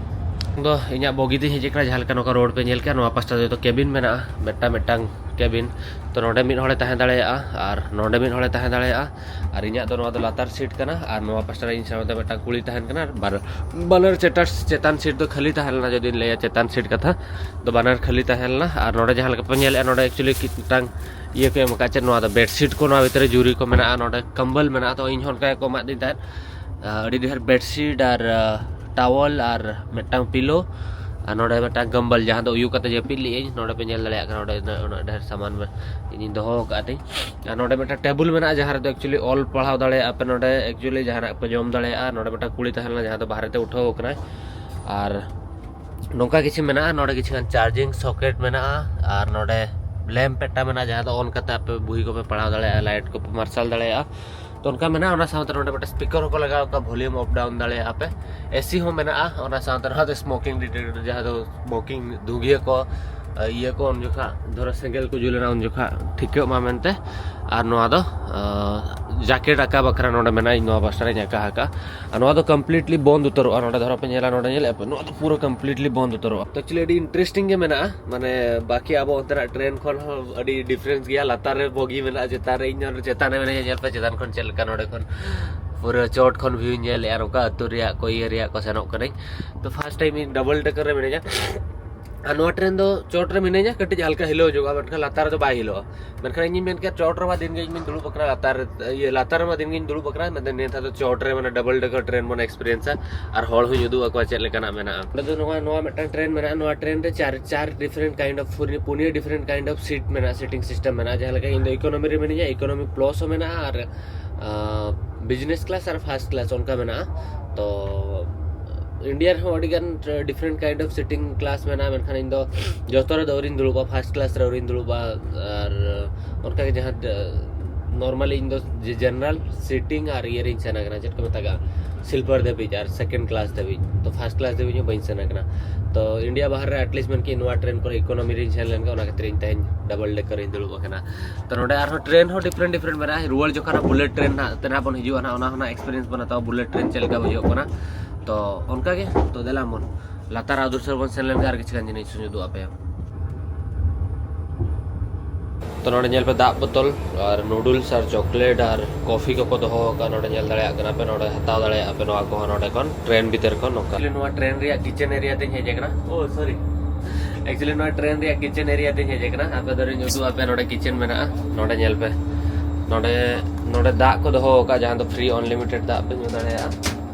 ᱫᱚ ᱤᱧᱟᱹᱜ ᱵᱚᱜᱤ ᱛᱮᱧ ᱦᱮᱡ ᱟᱠᱟᱱᱟ, ᱡᱟᱦᱟᱸ ᱞᱮᱠᱟ ᱱᱚᱝᱠᱟ ᱨᱳᱰ ᱯᱮ ᱧᱮᱞ ᱠᱮᱜᱼᱟ, ᱱᱚᱣᱟ ᱯᱟᱥᱴᱟ ᱫᱚ ᱡᱚᱛᱚ ᱠᱮᱵᱤᱱ ᱢᱮᱱᱟᱜᱼᱟ, ᱢᱤᱫᱴᱟᱝ ᱢᱤᱫᱴᱟᱝ ᱠᱮᱵᱤᱱ᱾ ᱛᱚ ᱱᱚᱰᱮ ᱢᱤᱫ ᱦᱚᱲᱮ ᱛᱟᱦᱮᱸ ᱫᱟᱲᱮᱭᱟᱜᱼᱟ ᱟᱨ ᱱᱚᱰᱮ ᱢᱤᱫ ᱦᱚᱲᱮ ᱛᱟᱦᱮᱸ ᱫᱟᱲᱮᱭᱟᱜᱼᱟ᱾ ᱟᱨ ᱤᱧᱟᱹᱜ ᱫᱚ ᱱᱚᱣᱟ ᱫᱚ ᱞᱟᱛᱟᱨ ᱥᱤᱴ ᱠᱟᱱᱟ ᱟᱨ ᱱᱚᱣᱟ ᱯᱟᱥᱴᱟ ᱨᱮ ᱤᱧ ᱥᱟᱶᱛᱮ ᱢᱤᱫᱴᱟᱝ ᱠᱩᱲᱤ ᱛᱟᱦᱮᱱ ᱠᱟᱱᱟ᱾ ᱟᱨ ᱵᱟᱨ-, ᱵᱟᱱᱟᱨ ᱪᱮᱴᱟᱨ-, ᱪᱮᱛᱟᱱ ᱥᱤᱴ ᱫᱚ ᱠᱷᱟᱹᱞᱤ ᱛᱟᱦᱮᱸ ᱞᱮᱱᱟ, ᱡᱩᱫᱤᱧ ᱞᱟᱹᱭᱟ ᱪᱮᱛᱟᱱ ᱥᱤᱴ ᱠᱟᱛᱷᱟ ᱫᱚ ᱵᱟᱱᱟᱨ ᱠᱷᱟᱹᱞᱤ ᱛᱟᱦᱮᱸ ᱞᱮᱱᱟ᱾ ᱟᱨ ᱱᱚᱰᱮ ᱡᱟᱦᱟᱸ ᱞᱮᱠᱟ ᱯᱮ ᱧᱮᱞᱮᱫᱼᱟ, ᱱᱚᱰᱮ ᱮᱠᱪᱩᱭᱮᱞᱤ ᱢᱤᱫᱴᱟᱝ ᱤᱭᱟᱹ ᱠᱚ ᱮᱢ ᱟᱠᱟᱫ, ᱪᱮᱫ ᱱᱚᱣᱟ ᱫᱚ ᱵᱮᱰᱥᱤᱴ ᱠᱚ ᱱᱚᱣᱟ ᱵᱷᱤᱛᱨᱤ ᱨᱮ ᱡᱩᱨᱤ ᱠᱚ ᱢᱮᱱᱟᱜᱼᱟ, ᱱᱚᱰᱮ ᱠᱚᱢᱵᱚᱞ ᱢᱮᱱᱟᱜᱼᱟ᱾ ᱛᱚ ᱤᱧ ᱦᱚᱸ ᱚᱱᱠᱟ ᱜᱮᱠᱚ ᱮᱢᱟᱫᱤᱧ ᱛᱟᱦᱮᱸᱫ, ᱟᱹᱰᱤ ᱰᱷᱮᱨ ᱵᱮᱰᱥᱤᱴ ᱟᱨ ᱴᱟᱣᱚᱞ ᱟᱨ ᱢᱤᱫᱴᱟᱝ ᱯᱤᱞᱳ᱾ ᱟᱨ ᱱᱚᱰᱮ ᱢᱤᱫᱴᱟᱝ ᱜᱟᱢᱵᱟᱞ, ᱡᱟᱦᱟᱸ ᱫᱚ ᱩᱭᱩ ᱠᱟᱛᱮ ᱡᱟᱹᱯᱤᱫ ᱞᱮᱜ ᱟᱹᱧ᱾ ᱱᱚᱰᱮ ᱯᱮ ᱧᱮᱞ ᱫᱟᱲᱮᱭᱟᱜ ᱠᱟᱱᱟ, ᱱᱚᱰᱮ ᱩᱱᱟᱹᱜ, ᱩᱱᱟᱹᱜ ᱰᱷᱮᱨ ᱥᱟᱢᱟᱱ ᱢᱮ-, ᱤᱧᱤᱧ ᱫᱚᱦᱚ ᱟᱠᱟᱫ ᱛᱤᱧ᱾ ᱟᱨ ᱱᱚᱰᱮ ᱢᱤᱫᱴᱟᱝ ᱴᱮᱵᱩᱞ ᱢᱮᱱᱟᱜᱼᱟ, ᱡᱟᱦᱟᱸ ᱨᱮᱫᱚ actually ᱚᱞ ᱯᱟᱲᱦᱟᱣ ᱫᱟᱲᱮᱭᱟᱜᱼᱟ ᱯᱮ᱾ ᱱᱚᱰᱮ actually ᱡᱟᱦᱟᱱᱟᱜ ᱯᱮ ᱡᱚᱢ ᱫᱟᱲᱮᱭᱟᱜᱼᱟ᱾ ᱱᱚᱰᱮ ᱢᱤᱫᱴᱟᱝ ᱠᱩᱲᱤ ᱛᱟᱦᱮᱸ ᱞᱮᱱᱟ, ᱡᱟᱦᱟᱸ ᱫᱚ ᱵᱟᱦᱨᱮ ᱛᱮ ᱩᱴᱷᱟᱹᱣ ᱟᱠᱟᱱᱟᱭ᱾ ᱟᱨ ᱱᱚᱝᱠᱟ ᱠᱤᱪᱷᱩ ᱢᱮᱱᱟᱜᱼᱟ᱾ ᱱᱚᱰᱮ ᱠᱤᱪᱷᱩ ᱜᱟᱱ ᱪᱟᱨᱡᱤᱝ ᱥᱚᱠᱮᱴ ᱢᱮᱱᱟᱜᱼᱟ, ᱟᱨ ᱱᱚᱰᱮ ᱞᱮᱢᱯ ᱢᱤᱫᱴᱟᱝ ᱢᱮᱱᱟᱜᱼᱟ, ᱡᱟᱦᱟᱸ ᱫᱚ ᱚᱱ ᱠᱟᱛᱮ ᱟᱯᱮ ᱵᱚᱦᱤ ᱠᱚᱯᱮ ᱯᱟᱲᱦᱟᱣ ᱫᱟᱲᱮᱭᱟᱜᱼᱟ, ᱞᱟᱭᱤᱴ ᱠᱚᱯᱮ ᱢᱟᱨᱥᱟᱞ ᱫᱟᱲᱮᱭᱟᱜᱼᱟ᱾ ᱛᱚ ᱚᱱᱠᱟ ᱢᱮᱱᱟᱜᱼᱟ᱾ ᱚᱱᱟ ᱥᱟᱶᱛᱮ ᱱᱚᱰᱮ ᱢᱤᱫᱴᱟᱝ ᱥᱯᱤᱠᱟᱨ ᱦᱚᱸᱠᱚ ᱞᱟᱜᱟᱣ ᱠᱟᱜᱼᱟ, ᱵᱷᱚᱞᱤᱭᱩᱢ ᱟᱯ ᱰᱟᱣᱩᱱ ᱫᱟᱲᱮᱭᱟᱜᱼᱟ ᱯᱮ᱾ ᱮᱥᱤ ᱦᱚᱸ ᱢᱮᱱᱟᱜᱼᱟ᱾ ᱚᱱᱟ ᱥᱟᱶᱛᱮ ᱱᱚᱣᱟ ᱫᱚ ᱥᱢᱳᱠᱤᱝ ᱰᱤᱴᱮᱠᱴᱚᱨ, ᱡᱟᱦᱟᱸ ᱫᱚ ᱥᱢᱳᱠᱤᱝ ᱫᱷᱩᱜᱤᱭᱟᱹ ᱠᱚ, ᱤᱭᱟᱹ ᱠᱚ, ᱩᱱ ᱡᱚᱠᱷᱟ ᱫᱷᱚᱨᱚ ᱥᱮᱸᱜᱮᱞ ᱠᱚ ᱡᱩᱞᱮᱱᱟ ᱩᱱ ᱡᱚᱠᱷᱟ ᱴᱷᱤᱠᱟᱹᱜ ᱢᱟ ᱢᱮᱱᱛᱮ᱾ ᱟᱨ ᱱᱚᱣᱟ ᱫᱚ ᱡᱟᱠᱮᱴ ᱟᱠᱟ ᱵᱟᱠᱷᱨᱟ ᱱᱚᱰᱮ ᱢᱮᱱᱟᱜᱼᱟ, ᱤᱧ ᱱᱚᱣᱟ ᱯᱟᱥᱴᱟ ᱨᱮᱧ ᱟᱠᱟ ᱟᱠᱟᱫᱼᱟ᱾ ᱟᱨ ᱱᱚᱣᱟ ᱫᱚ ᱠᱚᱢᱯᱞᱤᱴᱞᱤ ᱵᱚᱱᱫ ᱩᱛᱟᱹᱨᱚᱜᱼᱟ᱾ ᱱᱚᱰᱮ ᱫᱷᱚᱨᱚ ᱯᱮ ᱧᱮᱞᱟ, ᱱᱚᱰᱮ ᱧᱮᱞᱮᱫᱼᱟ ᱯᱮ, ᱱᱚᱣᱟ ᱫᱚ ᱯᱩᱨᱟᱹ ᱠᱚᱢᱯᱞᱤᱴᱞᱤ ᱵᱚᱱᱫ ᱩᱛᱟᱹᱨᱚᱜᱼᱟ᱾ ᱛᱚ actually ᱟᱹᱰᱤ ᱤᱱᱴᱟᱨᱮᱥᱴᱤᱝ ᱜᱮ ᱢᱮᱱᱟᱜᱼᱟ, ᱢᱟᱱᱮ ᱵᱟᱠᱤ ᱟᱵᱚ ᱚᱱᱛᱮᱱᱟᱜ ᱴᱨᱮᱱ ᱠᱷᱚᱱ ᱦᱚᱸ ᱟᱹᱰᱤ ᱰᱤᱯᱷᱟᱨᱮᱱᱥ ᱜᱮᱭᱟ᱾ ᱞᱟᱛᱟᱨ ᱨᱮ ᱵᱚᱜᱤ ᱢᱮᱱᱟᱜᱼᱟ, ᱪᱮᱛᱟᱱ ᱨᱮ, ᱤᱧ ᱱᱚᱰᱮ ᱪᱮᱛᱟᱱ ᱨᱮ ᱢᱮᱱᱟᱹᱧᱟ, ᱧᱮᱞ ᱯᱮ ᱪᱮᱛᱟᱱ ᱠᱷᱚᱱ ᱪᱮᱫ ᱞᱮᱠᱟ ᱱᱚᱰᱮ ᱠᱷᱚᱱ ᱯᱩᱨᱟᱹ ᱪᱚᱴ ᱠᱷᱚᱱ ᱵᱷᱤᱭᱩᱧ ᱧᱮᱞᱮᱫᱼᱟ, ᱟᱨ ᱚᱠᱟ ᱟᱹᱛᱩ ᱨᱮᱭᱟᱜ ᱠᱚ ᱤᱭᱟᱹ ᱨᱮᱭᱟᱜ ᱠᱚ ᱥᱮᱱᱚᱜ ᱠᱟᱹᱱᱟᱹᱧ᱾ ᱛᱚ ᱯᱷᱟᱥᱴ ᱴᱟᱭᱤᱢ ᱤᱧ ᱰᱟᱵᱚᱞ ᱰᱮᱠᱟᱨ ᱨᱮ ᱢᱤᱱᱟᱹᱧᱟ᱾ ᱟᱨ ᱱᱚᱣᱟ ᱴᱨᱮᱱ ᱫᱚ ᱪᱚᱴ ᱨᱮ ᱢᱤᱱᱟᱹᱧᱟ, ᱠᱟᱹᱴᱤᱡ ᱦᱟᱞᱠᱟ ᱦᱤᱞᱟᱹᱣ ᱧᱚᱜᱚᱜᱼᱟ, ᱢᱮᱱᱠᱷᱟᱱ ᱞᱟᱛᱟᱨ ᱨᱮᱫᱚ ᱵᱟᱭ ᱦᱤᱞᱟᱹᱜᱼᱟ᱾ ᱢᱮᱱᱠᱷᱟᱱ ᱤᱧᱤᱧ ᱢᱮᱱ ᱠᱮᱭᱟ, ᱪᱚᱴ ᱨᱮᱢᱟ ᱫᱤᱱ ᱜᱮ ᱤᱧ ᱢᱟᱧ ᱫᱩᱲᱩᱵ ᱟᱠᱟᱱᱟ, ᱞᱟᱛᱟᱨ ᱨᱮ, ᱤᱭᱟᱹ, ᱞᱟᱛᱟᱨ ᱨᱮᱢᱟ ᱫᱤᱱ ᱜᱤᱧ ᱫᱩᱲᱩᱵ ᱟᱠᱟᱱᱟ, ᱢᱮᱱᱫᱟᱹᱧ ᱱᱮᱛᱟᱨ ᱫᱚ ᱪᱚᱴ ᱨᱮ, ᱢᱟᱱᱮ ᱰᱟᱵᱚᱞ ᱰᱮᱠᱟᱨ ᱴᱨᱮᱱ ᱵᱚᱱ ᱮᱠᱥᱯᱤᱨᱤᱭᱮᱱᱥᱟ ᱟᱨ ᱦᱚᱲ ᱦᱚᱸᱧ ᱩᱫᱩᱜ ᱟᱠᱚᱣᱟ ᱪᱮᱫ ᱞᱮᱠᱟᱱᱟᱜ ᱢᱮᱱᱟᱜᱼᱟ᱾ ᱱᱚᱸᱰᱮ ᱫᱚ ᱱᱚᱣᱟ, ᱱᱚᱣᱟ ᱢᱤᱫᱴᱟᱝ ᱴᱨᱮᱱ ᱢᱮᱱᱟᱜᱼᱟ᱾ ᱱᱚᱣᱟ ᱴᱨᱮᱱ ᱨᱮ ᱪᱟᱨ, ᱪᱟᱨ ᱰᱤᱯᱷᱟᱨᱮᱱᱴ ᱠᱟᱭᱤᱱᱰ ᱚᱯᱷ, ᱯᱩᱱᱭᱟᱹ ᱰᱤᱯᱷᱟᱨᱮᱱᱴ ᱠᱟᱭᱤᱱᱰ ᱚᱯᱷ ᱥᱤᱴ ᱢᱮᱱᱟᱜᱼᱟ, ᱥᱤᱴᱤᱝ ᱥᱤᱥᱴᱮᱢ ᱢᱮᱱᱟᱜᱼᱟ᱾ ᱡᱟᱦᱟᱸ ᱞᱮᱠᱟ ᱤᱧ ᱫᱚ ᱤᱠᱳᱱᱚᱢᱤ ᱨᱮ ᱢᱤᱱᱟᱹᱧᱟ, ᱤᱠᱳᱱᱚᱢᱤ ᱯᱞᱟᱥ ᱦᱚᱸ ᱢᱮᱱᱟᱜᱼᱟ, ᱟᱨ ᱵᱤᱡᱽᱱᱮᱥ ᱠᱞᱟᱥ ᱟᱨ ᱯᱷᱟᱨᱥᱴ ᱠᱞᱟᱥ ᱚᱱᱠᱟ ᱢᱮᱱᱟᱜᱼᱟ᱾ ᱛᱚ ᱤᱱᱰᱤᱭᱟ ᱨᱮᱦᱚᱸ ᱟᱹᱰᱤ ᱜᱟᱱ different kind of sitting class ᱢᱮᱱᱟᱜᱼᱟ, ᱢᱮᱱᱠᱷᱟᱱ ᱤᱧ ᱫᱚ ᱡᱚᱛᱚ ᱨᱮᱫᱚ ᱟᱹᱣᱨᱤᱧ ᱫᱩᱲᱩᱵᱼᱟ, ᱯᱷᱟᱨᱥᱴ ᱠᱞᱟᱥ ᱨᱮ ᱟᱹᱣᱨᱤᱧ ᱫᱩᱲᱩᱵᱼᱟ᱾ ᱟᱨ ᱚᱱᱠᱟᱜᱮ ᱡᱟᱦᱟᱸ ᱱᱚᱨᱢᱟᱞᱤ ᱤᱧ ᱫᱚ ᱡᱮ ᱡᱮᱱᱟᱨᱟᱞ ᱥᱤᱴᱤᱝ ᱟᱨ ᱤᱭᱟᱹ ᱨᱤᱧ ᱥᱮᱱ ᱟᱠᱟᱱᱟ, ᱪᱮᱫ ᱠᱚ ᱢᱮᱛᱟᱜᱼᱟ, ᱥᱞᱤᱯᱟᱨ ᱫᱷᱟᱹᱵᱤᱡ ᱟᱨ ᱥᱮᱠᱮᱱᱰ ᱠᱞᱟᱥ ᱫᱷᱟᱹᱵᱤᱡ᱾ ᱛᱚ ᱯᱷᱟᱨᱥᱴ ᱠᱞᱟᱥ ᱫᱷᱟᱹᱵᱤᱡ ᱦᱚᱸ ᱵᱟᱹᱧ ᱥᱮᱱ ᱟᱠᱟᱱᱟ᱾ ᱛᱚ ᱤᱱᱰᱤᱭᱟ ᱵᱟᱦᱟᱨ ᱨᱮ ᱮᱴᱞᱤᱥᱴ ᱢᱮᱱᱠᱮᱫ ᱱᱚᱣᱟ ᱴᱨᱮᱱ ᱠᱚᱨᱮ ᱤᱠᱳᱱᱚᱢᱤ ᱨᱤᱧ ᱥᱮᱱ ᱞᱮᱱᱠᱷᱟᱱ, ᱚᱱᱟ ᱠᱷᱟᱹᱛᱤᱨ ᱤᱧ ᱛᱮᱦᱮᱧ ᱰᱟᱵᱚᱞ ᱰᱮᱠᱟᱨ ᱨᱤᱧ ᱫᱩᱲᱩᱵ ᱟᱠᱟᱱᱟ᱾ ᱛᱚ ᱱᱚᱰᱮ ᱟᱨᱦᱚᱸ ᱴᱨᱮᱱ ᱦᱚᱸ ᱰᱤᱯᱷᱟᱨᱮᱱᱴ ᱰᱤᱯᱷᱟᱨᱮᱱᱴ ᱢᱮᱱᱟᱜᱼᱟ᱾ ᱨᱩᱣᱟᱹᱲ ᱡᱚᱠᱷᱚᱱ ᱵᱩᱞᱮᱴ ᱴᱨᱮᱱ ᱱᱟᱜ ᱛᱮ ᱱᱟᱜ ᱵᱚᱱ ᱦᱤᱡᱩᱜᱼᱟ ᱱᱟᱜ, ᱚᱱᱟ ᱦᱚᱸ ᱱᱟᱜ ᱮᱠᱥᱯᱤᱨᱤᱭᱮᱱᱥ ᱵᱚᱱ ᱦᱟᱛᱟᱣᱟ, ᱵᱩᱞᱮᱴ ᱴᱨᱮᱱ ᱪᱮᱫ ᱞᱮᱠᱟ ᱵᱩᱡᱷᱟᱹᱜ ᱠᱟᱱᱟ᱾ ᱛᱚ ᱚᱱᱠᱟᱜᱮ, ᱛᱚ ᱫᱮᱞᱟ ᱵᱚᱱ ᱞᱟᱛᱟᱨ ᱟᱫᱩᱨ ᱥᱮᱫ ᱵᱚᱱ ᱥᱮᱱ ᱞᱮᱱᱠᱷᱟᱱ ᱟᱨ ᱠᱤᱪᱷᱩ ᱜᱟᱱ ᱡᱤᱱᱤᱥ ᱤᱧ ᱩᱫᱩᱜ ᱟᱯᱮᱭᱟ᱾ ᱛᱚ ᱱᱚᱰᱮ ᱧᱮᱞ ᱯᱮ, ᱫᱟᱜ ᱵᱳᱛᱚᱞ ᱟᱨ ᱱᱩᱰᱩᱞᱥ ᱟᱨ ᱪᱚᱠᱞᱮᱴ ᱟᱨ ᱠᱚᱯᱷᱤ ᱠᱚᱠᱚ ᱫᱚᱦᱚ ᱟᱠᱟᱫᱼᱟ᱾ ᱱᱚᱰᱮ ᱧᱮᱞ ᱫᱟᱲᱮᱭᱟᱜ ᱠᱟᱱᱟ ᱯᱮ, ᱱᱚᱰᱮ ᱦᱟᱛᱟᱣ ᱫᱟᱲᱮᱭᱟᱜᱼᱟ ᱯᱮ ᱱᱚᱣᱟ ᱠᱚᱦᱚᱸ ᱱᱚᱰᱮ ᱠᱷᱚᱱ, ᱴᱨᱮᱱ ᱵᱷᱤᱛᱤᱨ ᱠᱷᱚᱱ ᱱᱚᱝᱠᱟ᱾ Actually ᱱᱚᱣᱟ ᱴᱨᱮᱱ ᱨᱮᱭᱟᱜ ᱠᱤᱪᱮᱱ ᱮᱨᱤᱭᱟ ᱛᱮᱧ ᱦᱮᱡ ᱟᱠᱟᱱᱟ᱾ ᱳ ᱥᱚᱨᱤ, actually ᱱᱚᱣᱟ ᱴᱨᱮᱱ ᱨᱮᱭᱟᱜ ᱠᱤᱪᱮᱱ ᱮᱨᱤᱭᱟ ᱛᱮᱧ ᱦᱮᱡ ᱟᱠᱟᱱᱟ᱾ ᱟᱯᱮ ᱫᱚᱧ ᱩᱫᱩᱜ ᱟᱯᱮ, ᱱᱚᱰᱮ ᱠᱤᱪᱮᱱ ᱢᱮᱱᱟᱜᱼᱟ᱾ ᱱᱚᱰᱮ ᱧᱮᱞ ᱯᱮ, ᱱᱚᱰᱮ, ᱱᱚᱰᱮ ᱫᱟᱜ ᱠᱚ ᱫᱚᱦᱚ ᱟᱠᱟᱫᱼᱟ, ᱡᱟᱦᱟᱸ ᱫᱚ ᱯᱷᱨᱤ ᱟᱱᱞᱤᱢᱤᱴᱮᱰ ᱫᱟᱜ ᱯᱮ ᱧᱩ ᱫᱟᱲᱮᱭᱟᱜᱼᱟ᱾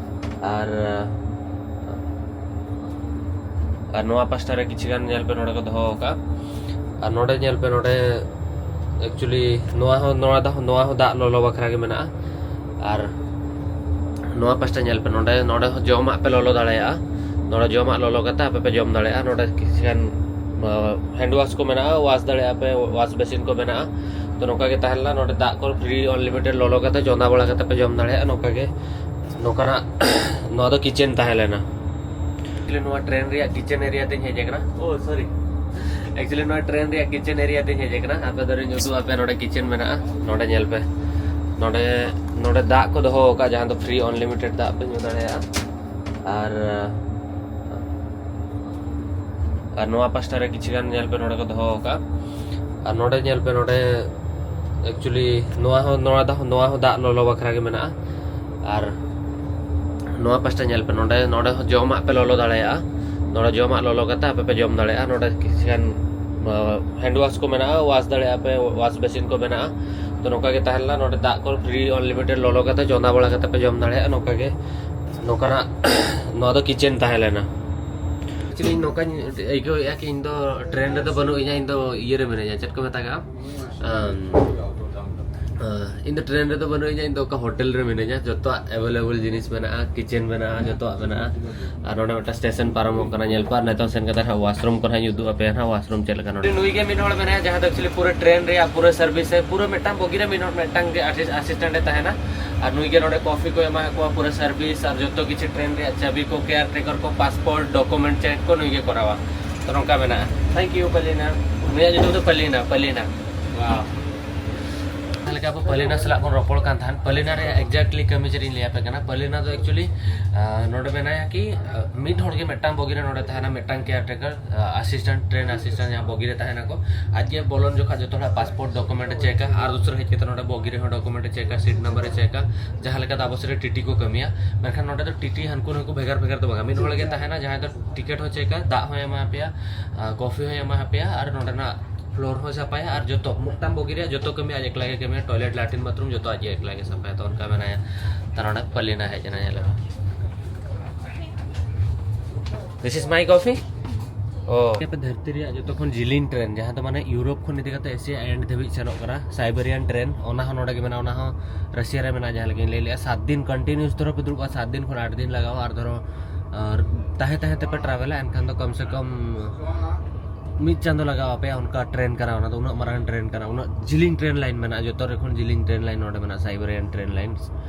ᱟᱨ ᱟᱨ ᱱᱚᱣᱟ ᱯᱟᱥᱴᱟ ᱨᱮ ᱠᱤᱪᱷᱩ ᱜᱟᱱ ᱧᱮᱞ ᱯᱮ, ᱱᱚᱰᱮ ᱠᱚ ᱫᱚᱦᱚ ᱟᱠᱟᱫᱼᱟ᱾ ᱟᱨ ᱱᱚᱰᱮ ᱧᱮᱞ ᱯᱮ, ᱱᱚᱰᱮ actually ᱱᱚᱣᱟ ᱦᱚᱸ, ᱱᱚᱣᱟ ᱫᱟᱜ, ᱱᱚᱣᱟ ᱦᱚᱸ ᱫᱟᱜ ᱞᱚᱞᱚ ᱵᱟᱠᱷᱨᱟ ᱜᱮ ᱢᱮᱱᱟᱜᱼᱟ᱾ ᱟᱨ ᱱᱚᱣᱟ ᱯᱟᱥᱴᱟ ᱧᱮᱞ ᱯᱮ, ᱱᱚᱰᱮ, ᱱᱚᱰᱮ ᱦᱚᱸ ᱡᱚᱢᱟᱜ ᱯᱮ ᱞᱚᱞᱚ ᱫᱟᱲᱮᱭᱟᱜᱼᱟ᱾ ᱱᱚᱰᱮ ᱡᱚᱢᱟᱜ ᱞᱚᱞᱚ ᱠᱟᱛᱮ ᱟᱯᱮ ᱯᱮ ᱡᱚᱢ ᱫᱟᱲᱮᱭᱟᱜᱼᱟ᱾ ᱱᱚᱰᱮ ᱠᱤᱪᱷᱩ ᱜᱟᱱ hand wash ᱠᱚ ᱢᱮᱱᱟᱜᱼᱟ, wash ᱫᱟᱲᱮᱭᱟᱜᱼᱟ ᱯᱮ, wash basin ᱠᱚ ᱢᱮᱱᱟᱜᱼᱟ᱾ ᱛᱚ ᱱᱚᱝᱠᱟ ᱜᱮ ᱛᱟᱦᱮᱸ ᱞᱮᱱᱟ, ᱱᱚᱰᱮ ᱫᱟᱜ ᱠᱚ free unlimited ᱞᱚᱞᱚ ᱠᱟᱛᱮ ᱪᱚᱸᱫᱟ ᱵᱟᱲᱟ ᱠᱟᱛᱮ ᱯᱮ ᱡᱚᱢ ᱫᱟᱲᱮᱭᱟᱜᱼᱟ᱾ ᱱᱚᱝᱠᱟ ᱜᱮ, ᱱᱚᱝᱠᱟᱱᱟᱜ ᱱᱚᱣᱟ ᱫᱚ kitchen ᱛᱟᱦᱮᱸ ᱞᱮᱱᱟ᱾ Actually ᱱᱚᱣᱟ train ᱨᱮᱭᱟᱜ kitchen area ᱛᱮᱧ ᱦᱮᱡ ᱟᱠᱟᱱᱟ᱾ Oh, sorry. Actually ᱱᱚᱣᱟ train ᱨᱮᱭᱟᱜ kitchen area ᱛᱮᱧ ᱦᱮᱡ ᱟᱠᱟᱱᱟ᱾ ᱟᱯᱮ ᱫᱚ ᱨᱤᱧ ᱩᱫᱩᱜ ᱟᱯᱮ, ᱱᱚᱰᱮ kitchen ᱢᱮᱱᱟᱜᱼᱟ᱾ ᱱᱚᱰᱮ ᱧᱮᱞ ᱯᱮ, ᱱᱚᱰᱮ, ᱱᱚᱰᱮ ᱫᱟᱜ ᱠᱚ ᱫᱚᱦᱚ ᱟᱠᱟᱫᱼᱟ, ᱡᱟᱦᱟᱸ ᱫᱚ free unlimited ᱫᱟᱜ ᱯᱮ ᱧᱩ ᱫᱟᱲᱮᱭᱟᱜᱼᱟ᱾ ᱟᱨ, ᱟᱨ ᱱᱚᱣᱟ ᱯᱟᱥᱴᱟ ᱨᱮ ᱠᱤᱪᱷᱩ ᱜᱟᱱ ᱧᱮᱞ ᱯᱮ, ᱱᱚᱰᱮ ᱠᱚ ᱫᱚᱦᱚ ᱟᱠᱟᱫᱼᱟ᱾ ᱟᱨ ᱱᱚᱰᱮ ᱧᱮᱞ ᱯᱮ, ᱱᱚᱰᱮ actually ᱱᱚᱣᱟ ᱦᱚᱸ, ᱱᱚᱣᱟ ᱫᱟᱜ, ᱱᱚᱣᱟ ᱦᱚᱸ ᱫᱟᱜ ᱞᱚᱞᱚ ᱵᱟᱠᱷᱨᱟ ᱜᱮ ᱢᱮᱱᱟᱜᱼᱟ᱾ ᱟᱨ ᱱᱚᱣᱟ ᱯᱟᱥᱴᱟ ᱧᱮᱞ ᱯᱮ, ᱱᱚᱰᱮ, ᱱᱚᱰᱮ ᱦᱚᱸ ᱡᱚᱢᱟᱜ ᱯᱮ ᱞᱚᱞᱚ ᱫᱟᱲᱮᱭᱟᱜᱼᱟ᱾ ᱱᱚᱰᱮ ᱡᱚᱢᱟᱜ ᱞᱚᱞᱚ ᱠᱟᱛᱮ ᱟᱯᱮ ᱯᱮ ᱡᱚᱢ ᱫᱟᱲᱮᱭᱟᱜᱼᱟ᱾ ᱱᱚᱰᱮ ᱠᱤᱪᱷᱩ ᱜᱟᱱ hand wash ᱠᱚ ᱢᱮᱱᱟᱜᱼᱟ, wash ᱫᱟᱲᱮᱭᱟᱜᱼᱟ ᱯᱮ, wash basin ᱠᱚ ᱢᱮᱱᱟᱜᱼᱟ᱾ ᱛᱚ ᱱᱚᱝᱠᱟ ᱜᱮ ᱛᱟᱦᱮᱸ ᱞᱮᱱᱟ᱾ ᱱᱚᱰᱮ ᱫᱟᱜ ᱠᱚ free unlimited ᱞᱚᱞᱚ ᱠᱟᱛᱮ ᱪᱚᱸᱫᱟ ᱵᱟᱲᱟ ᱠᱟᱛᱮ ᱯᱮ ᱡᱚᱢ ᱫᱟᱲᱮᱭᱟᱜᱼᱟ᱾ ᱱᱚᱝᱠᱟ ᱜᱮ, ᱱᱚᱝᱠᱟᱱᱟᱜ ᱱᱚᱣᱟ ᱫᱚ kitchen ᱛᱟᱦᱮᱸ ᱞᱮᱱᱟ᱾ Actually ᱤᱧ ᱱᱚᱝᱠᱟᱧ ᱟᱹᱭᱠᱟᱹᱣᱮᱫᱼᱟ ᱠᱤ ᱤᱧ ᱫᱚ train ᱨᱮᱫᱚ ᱵᱟᱹᱱᱩᱜ ᱤᱧᱟ, ᱤᱧ ᱫᱚ ᱤᱭᱟᱹ ᱨᱮ ᱢᱤᱱᱟᱹᱧᱟ, ᱪᱮᱫ ᱠᱚ ᱢᱮᱛᱟᱜᱟᱜᱼᱟ, ᱟᱢ, ᱟᱸ, ᱤᱧ ᱫᱚ train ᱨᱮᱫᱚ ᱵᱟᱹᱱᱩᱜ ᱤᱧᱟ, ᱤᱧ ᱫᱚ ᱚᱠᱟ hotel ᱨᱮ ᱢᱤᱱᱟᱹᱧᱟ᱾ ᱡᱚᱛᱚᱣᱟᱜ available ᱡᱤᱱᱤᱥ ᱢᱮᱱᱟᱜᱼᱟ, kitchen ᱢᱮᱱᱟᱜᱼᱟ, ᱡᱚᱛᱚᱣᱟᱜ ᱢᱮᱱᱟᱜᱼᱟ᱾ ᱟᱨ ᱱᱚᱰᱮ ᱢᱤᱫᱴᱟᱝ station ᱯᱟᱨᱚᱢᱚᱜ ᱠᱟᱱᱟ, ᱧᱮᱞ ᱯᱮ, ᱟᱨ ᱱᱤᱛᱚᱝ ᱥᱮᱱ ᱠᱟᱛᱮ ᱦᱟᱸᱜ washroom ᱠᱚᱨᱮ ᱦᱟᱸᱜ ᱤᱧ ᱩᱫᱩᱜ ᱟᱯᱮᱭᱟ ᱦᱟᱸᱜ, washroom ᱪᱮᱫ ᱞᱮᱠᱟ ᱱᱚᱰᱮ᱾ ᱱᱩᱭ ᱜᱮ ᱢᱤᱫ ᱦᱚᱲ ᱢᱮᱱᱟᱭᱟ, ᱡᱟᱦᱟᱸ ᱫᱚ actually ᱯᱩᱨᱟᱹ train ᱨᱮᱭᱟᱜ ᱯᱩᱨᱟᱹ service ᱮ, ᱯᱩᱨᱟᱹ ᱢᱤᱫᱴᱟᱝ ᱵᱚᱜᱤ ᱨᱮ ᱢᱤᱫ ᱦᱚᱲ ᱢᱤᱫᱴᱟᱝ ᱜᱮ assist-, assistant ᱮ ᱛᱟᱦᱮᱱᱟ᱾ ᱟᱨ ᱱᱩᱭ ᱜᱮ ᱱᱚᱰᱮ coffee ᱠᱚ ᱮᱢᱟ ᱠᱚᱣᱟ, ᱯᱩᱨᱟᱹ service ᱟᱨ ᱡᱚᱛᱚ ᱠᱤᱪᱷᱩ train ᱨᱮᱭᱟᱜ ᱪᱟᱹᱵᱤ ᱠᱚ, caretaker ᱠᱚ, passport, document check ᱠᱚ ᱱᱩᱭ ᱜᱮ ᱠᱚᱨᱟᱣᱟ᱾ ᱛᱚ ᱱᱚᱝᱠᱟ ᱢᱮᱱᱟᱜᱼᱟ᱾ Thank you ᱯᱟᱞᱤᱱᱟ᱾ ᱩᱱᱤᱭᱟᱜ ᱧᱩᱛᱩᱢ ᱫᱚ ᱯᱟᱞᱤᱱᱟ, ᱯᱟᱞᱤᱱᱟ᱾ Wow. ᱡᱟᱦᱟᱸ ᱞᱮᱠᱟ ᱟᱵᱚ ᱯᱟᱞᱤᱱᱟ ᱥᱟᱞᱟᱜ ᱵᱚᱱ ᱨᱚᱯᱚᱲ ᱠᱟᱱ ᱛᱟᱦᱮᱸᱫ, ᱯᱟᱞᱤᱱᱟ ᱨᱮᱭᱟᱜ exactly ᱠᱟᱹᱢᱤ ᱪᱮᱫ ᱤᱧ ᱞᱟᱹᱭ ᱟᱯᱮ ᱠᱟᱱᱟ᱾ ᱯᱟᱞᱤᱱᱟ ᱫᱚ actually, ᱟᱸ, ᱱᱚᱰᱮ ᱢᱮᱱᱟᱭᱟ ᱠᱤ, ᱟᱸ, ᱢᱤᱫ ᱦᱚᱲ ᱜᱮ ᱢᱤᱫᱴᱟᱝ ᱵᱚᱜᱤ ᱨᱮ ᱱᱚᱰᱮ ᱛᱟᱦᱮᱱᱟ, ᱢᱤᱫᱴᱟᱝ caretaker, ᱟᱸ, assistant, train assistant ᱡᱟᱦᱟᱸ ᱵᱚᱜᱤ ᱨᱮ ᱛᱟᱦᱮᱱᱟᱠᱚ᱾ ᱟᱡ ᱜᱮ ᱵᱚᱞᱚᱱ ᱡᱚᱠᱷᱟᱡ ᱡᱚᱛᱚ ᱦᱚᱲᱟᱜ passport document ᱮ ᱪᱮᱠᱟ, ᱟᱨ ᱫᱩᱥᱨᱟ ᱦᱮᱡ ᱠᱟᱛᱮ ᱱᱚᱰᱮ ᱵᱚᱜᱤ ᱨᱮᱦᱚᱸ document ᱮ ᱪᱮᱠᱟ, seat number ᱮ ᱪᱮᱠᱟ, ᱡᱟᱦᱟᱸ ᱞᱮᱠᱟ ᱫᱚ ᱟᱵᱚ ᱥᱮᱫ ᱨᱮ ᱴᱤᱴᱤ ᱠᱚ ᱠᱟᱹᱢᱤᱭᱟ᱾ ᱢᱮᱱᱠᱷᱟᱱ ᱱᱚᱰᱮ ᱫᱚ ᱴᱤᱴᱤ ᱦᱟᱱᱠᱩ ᱱᱟᱝᱠᱩ ᱵᱷᱮᱜᱟᱨ ᱵᱷᱮᱜᱟᱨ ᱫᱚ ᱵᱟᱝᱟ, ᱢᱤᱫ ᱦᱚᱲ ᱜᱮ ᱛᱟᱦᱮᱱᱟ, ᱡᱟᱦᱟᱸᱭ ᱫᱚ ticket ᱦᱚᱸ ᱪᱮᱠᱟ, ᱫᱟᱜ ᱦᱚᱸᱭ ᱮᱢᱟ ᱯᱮᱭᱟ, ᱟᱨ coffee ᱦᱚᱸᱭ ᱮᱢᱟ ᱯᱮᱭᱟ, ᱟᱨ ᱱᱚᱰᱮᱱᱟᱜ floor ᱦᱚᱸ ᱥᱟᱯᱷᱟᱭᱟ, ᱟᱨ ᱡᱚᱛᱚ ᱢᱤᱫᱴᱟᱝ ᱵᱚᱜᱤ ᱨᱮᱭᱟᱜ ᱡᱚᱛᱚ ᱠᱟᱹᱢᱤ ᱟᱡ ᱮᱠᱞᱟ ᱜᱮ ᱠᱟᱹᱢᱤᱭᱟ, toilet, latrine, bathroom ᱡᱚᱛᱚ ᱟᱡ ᱜᱮ ᱮᱠᱞᱟ ᱜᱮ ᱥᱟᱯᱷᱟᱭᱟ᱾ ᱛᱚ ᱚᱱᱠᱟ ᱢᱮᱱᱟᱭᱟ᱾ ᱛᱚ ᱱᱚᱰᱮ ᱯᱟᱞᱤᱱᱟ ᱦᱮᱡ ᱮᱱᱟ, ᱧᱮᱞ ᱢᱮ᱾ This is my coffee. ᱚ᱾ ᱟᱯᱮ ᱫᱷᱟᱹᱨᱛᱤ ᱨᱮᱭᱟᱜ ᱡᱚᱛᱚ ᱠᱷᱚᱱ ᱡᱤᱞᱤᱧ ᱴᱨᱮᱱ, ᱡᱟᱦᱟᱸ ᱫᱚ ᱢᱟᱱᱮ ᱤᱭᱩᱨᱳᱯ ᱠᱷᱚᱱ ᱤᱫᱤ ᱠᱟᱛᱮ ᱮᱥᱤᱭᱟ ᱮᱱᱰ ᱫᱷᱟᱹᱵᱤᱡ ᱥᱮᱱᱚᱜ ᱠᱟᱱᱟ, ᱥᱟᱭᱵᱮᱨᱤᱭᱟᱱ ᱴᱨᱮᱱ, ᱚᱱᱟ ᱦᱚᱸ ᱱᱚᱰᱮ ᱜᱮ ᱢᱮᱱᱟᱜᱼᱟ᱾ ᱚᱱᱟ ᱦᱚᱸ ᱨᱟᱥᱤᱭᱟ ᱨᱮ ᱢᱮᱱᱟᱜᱼᱟ᱾ ᱡᱟᱦᱟᱸ ᱞᱮᱠᱟᱧ ᱞᱟᱹᱭ ᱞᱮᱜᱼᱟ, ᱥᱟᱛ ᱫᱤᱱ ᱠᱚᱱᱴᱤᱱᱤᱭᱩᱥ ᱫᱷᱚᱨᱚ ᱯᱮ ᱫᱩᱲᱩᱵᱼᱟ, ᱥᱟᱛ ᱫᱤᱱ ᱠᱷᱚᱱ ᱟᱴ ᱫᱤᱱ ᱞᱟᱜᱟᱜᱼᱟ᱾ ᱟᱨ ᱫᱷᱚᱨᱚ, ᱟᱨ ᱛᱟᱦᱮᱸ ᱛᱟᱦᱮᱸ ᱛᱮᱯᱮ ᱴᱨᱟᱵᱷᱮᱞᱟ, ᱮᱱᱠᱷᱟᱱ ᱫᱚ ᱠᱚᱢ ᱥᱮ ᱠᱚᱢ ᱢᱤᱫ ᱪᱟᱸᱫᱚ ᱞᱟᱜᱟᱣ ᱟᱯᱮᱭᱟ᱾ ᱚᱱᱠᱟ ᱴᱨᱮᱱ ᱠᱟᱱᱟ, ᱚᱱᱟ ᱫᱚ ᱩᱱᱟᱹᱜ ᱢᱟᱨᱟᱝ ᱴᱨᱮᱱ ᱠᱟᱱᱟ, ᱩᱱᱟᱹᱜ ᱡᱤᱞᱤᱧ ᱴᱨᱮᱱ ᱞᱟᱭᱤᱱ ᱢᱮᱱᱟᱜᱼᱟ, ᱡᱚᱛᱚ ᱨᱮ ᱠᱷᱚᱱ ᱡᱤᱞᱤᱧ ᱴᱨᱮᱱ ᱞᱟᱭᱤᱱ ᱱᱚᱰᱮ ᱢᱮᱱᱟᱜᱼᱟ, ᱥᱟᱭᱵᱮᱨᱤᱭᱟᱱ ᱴᱨᱮᱱ ᱞᱟᱭᱤᱱ,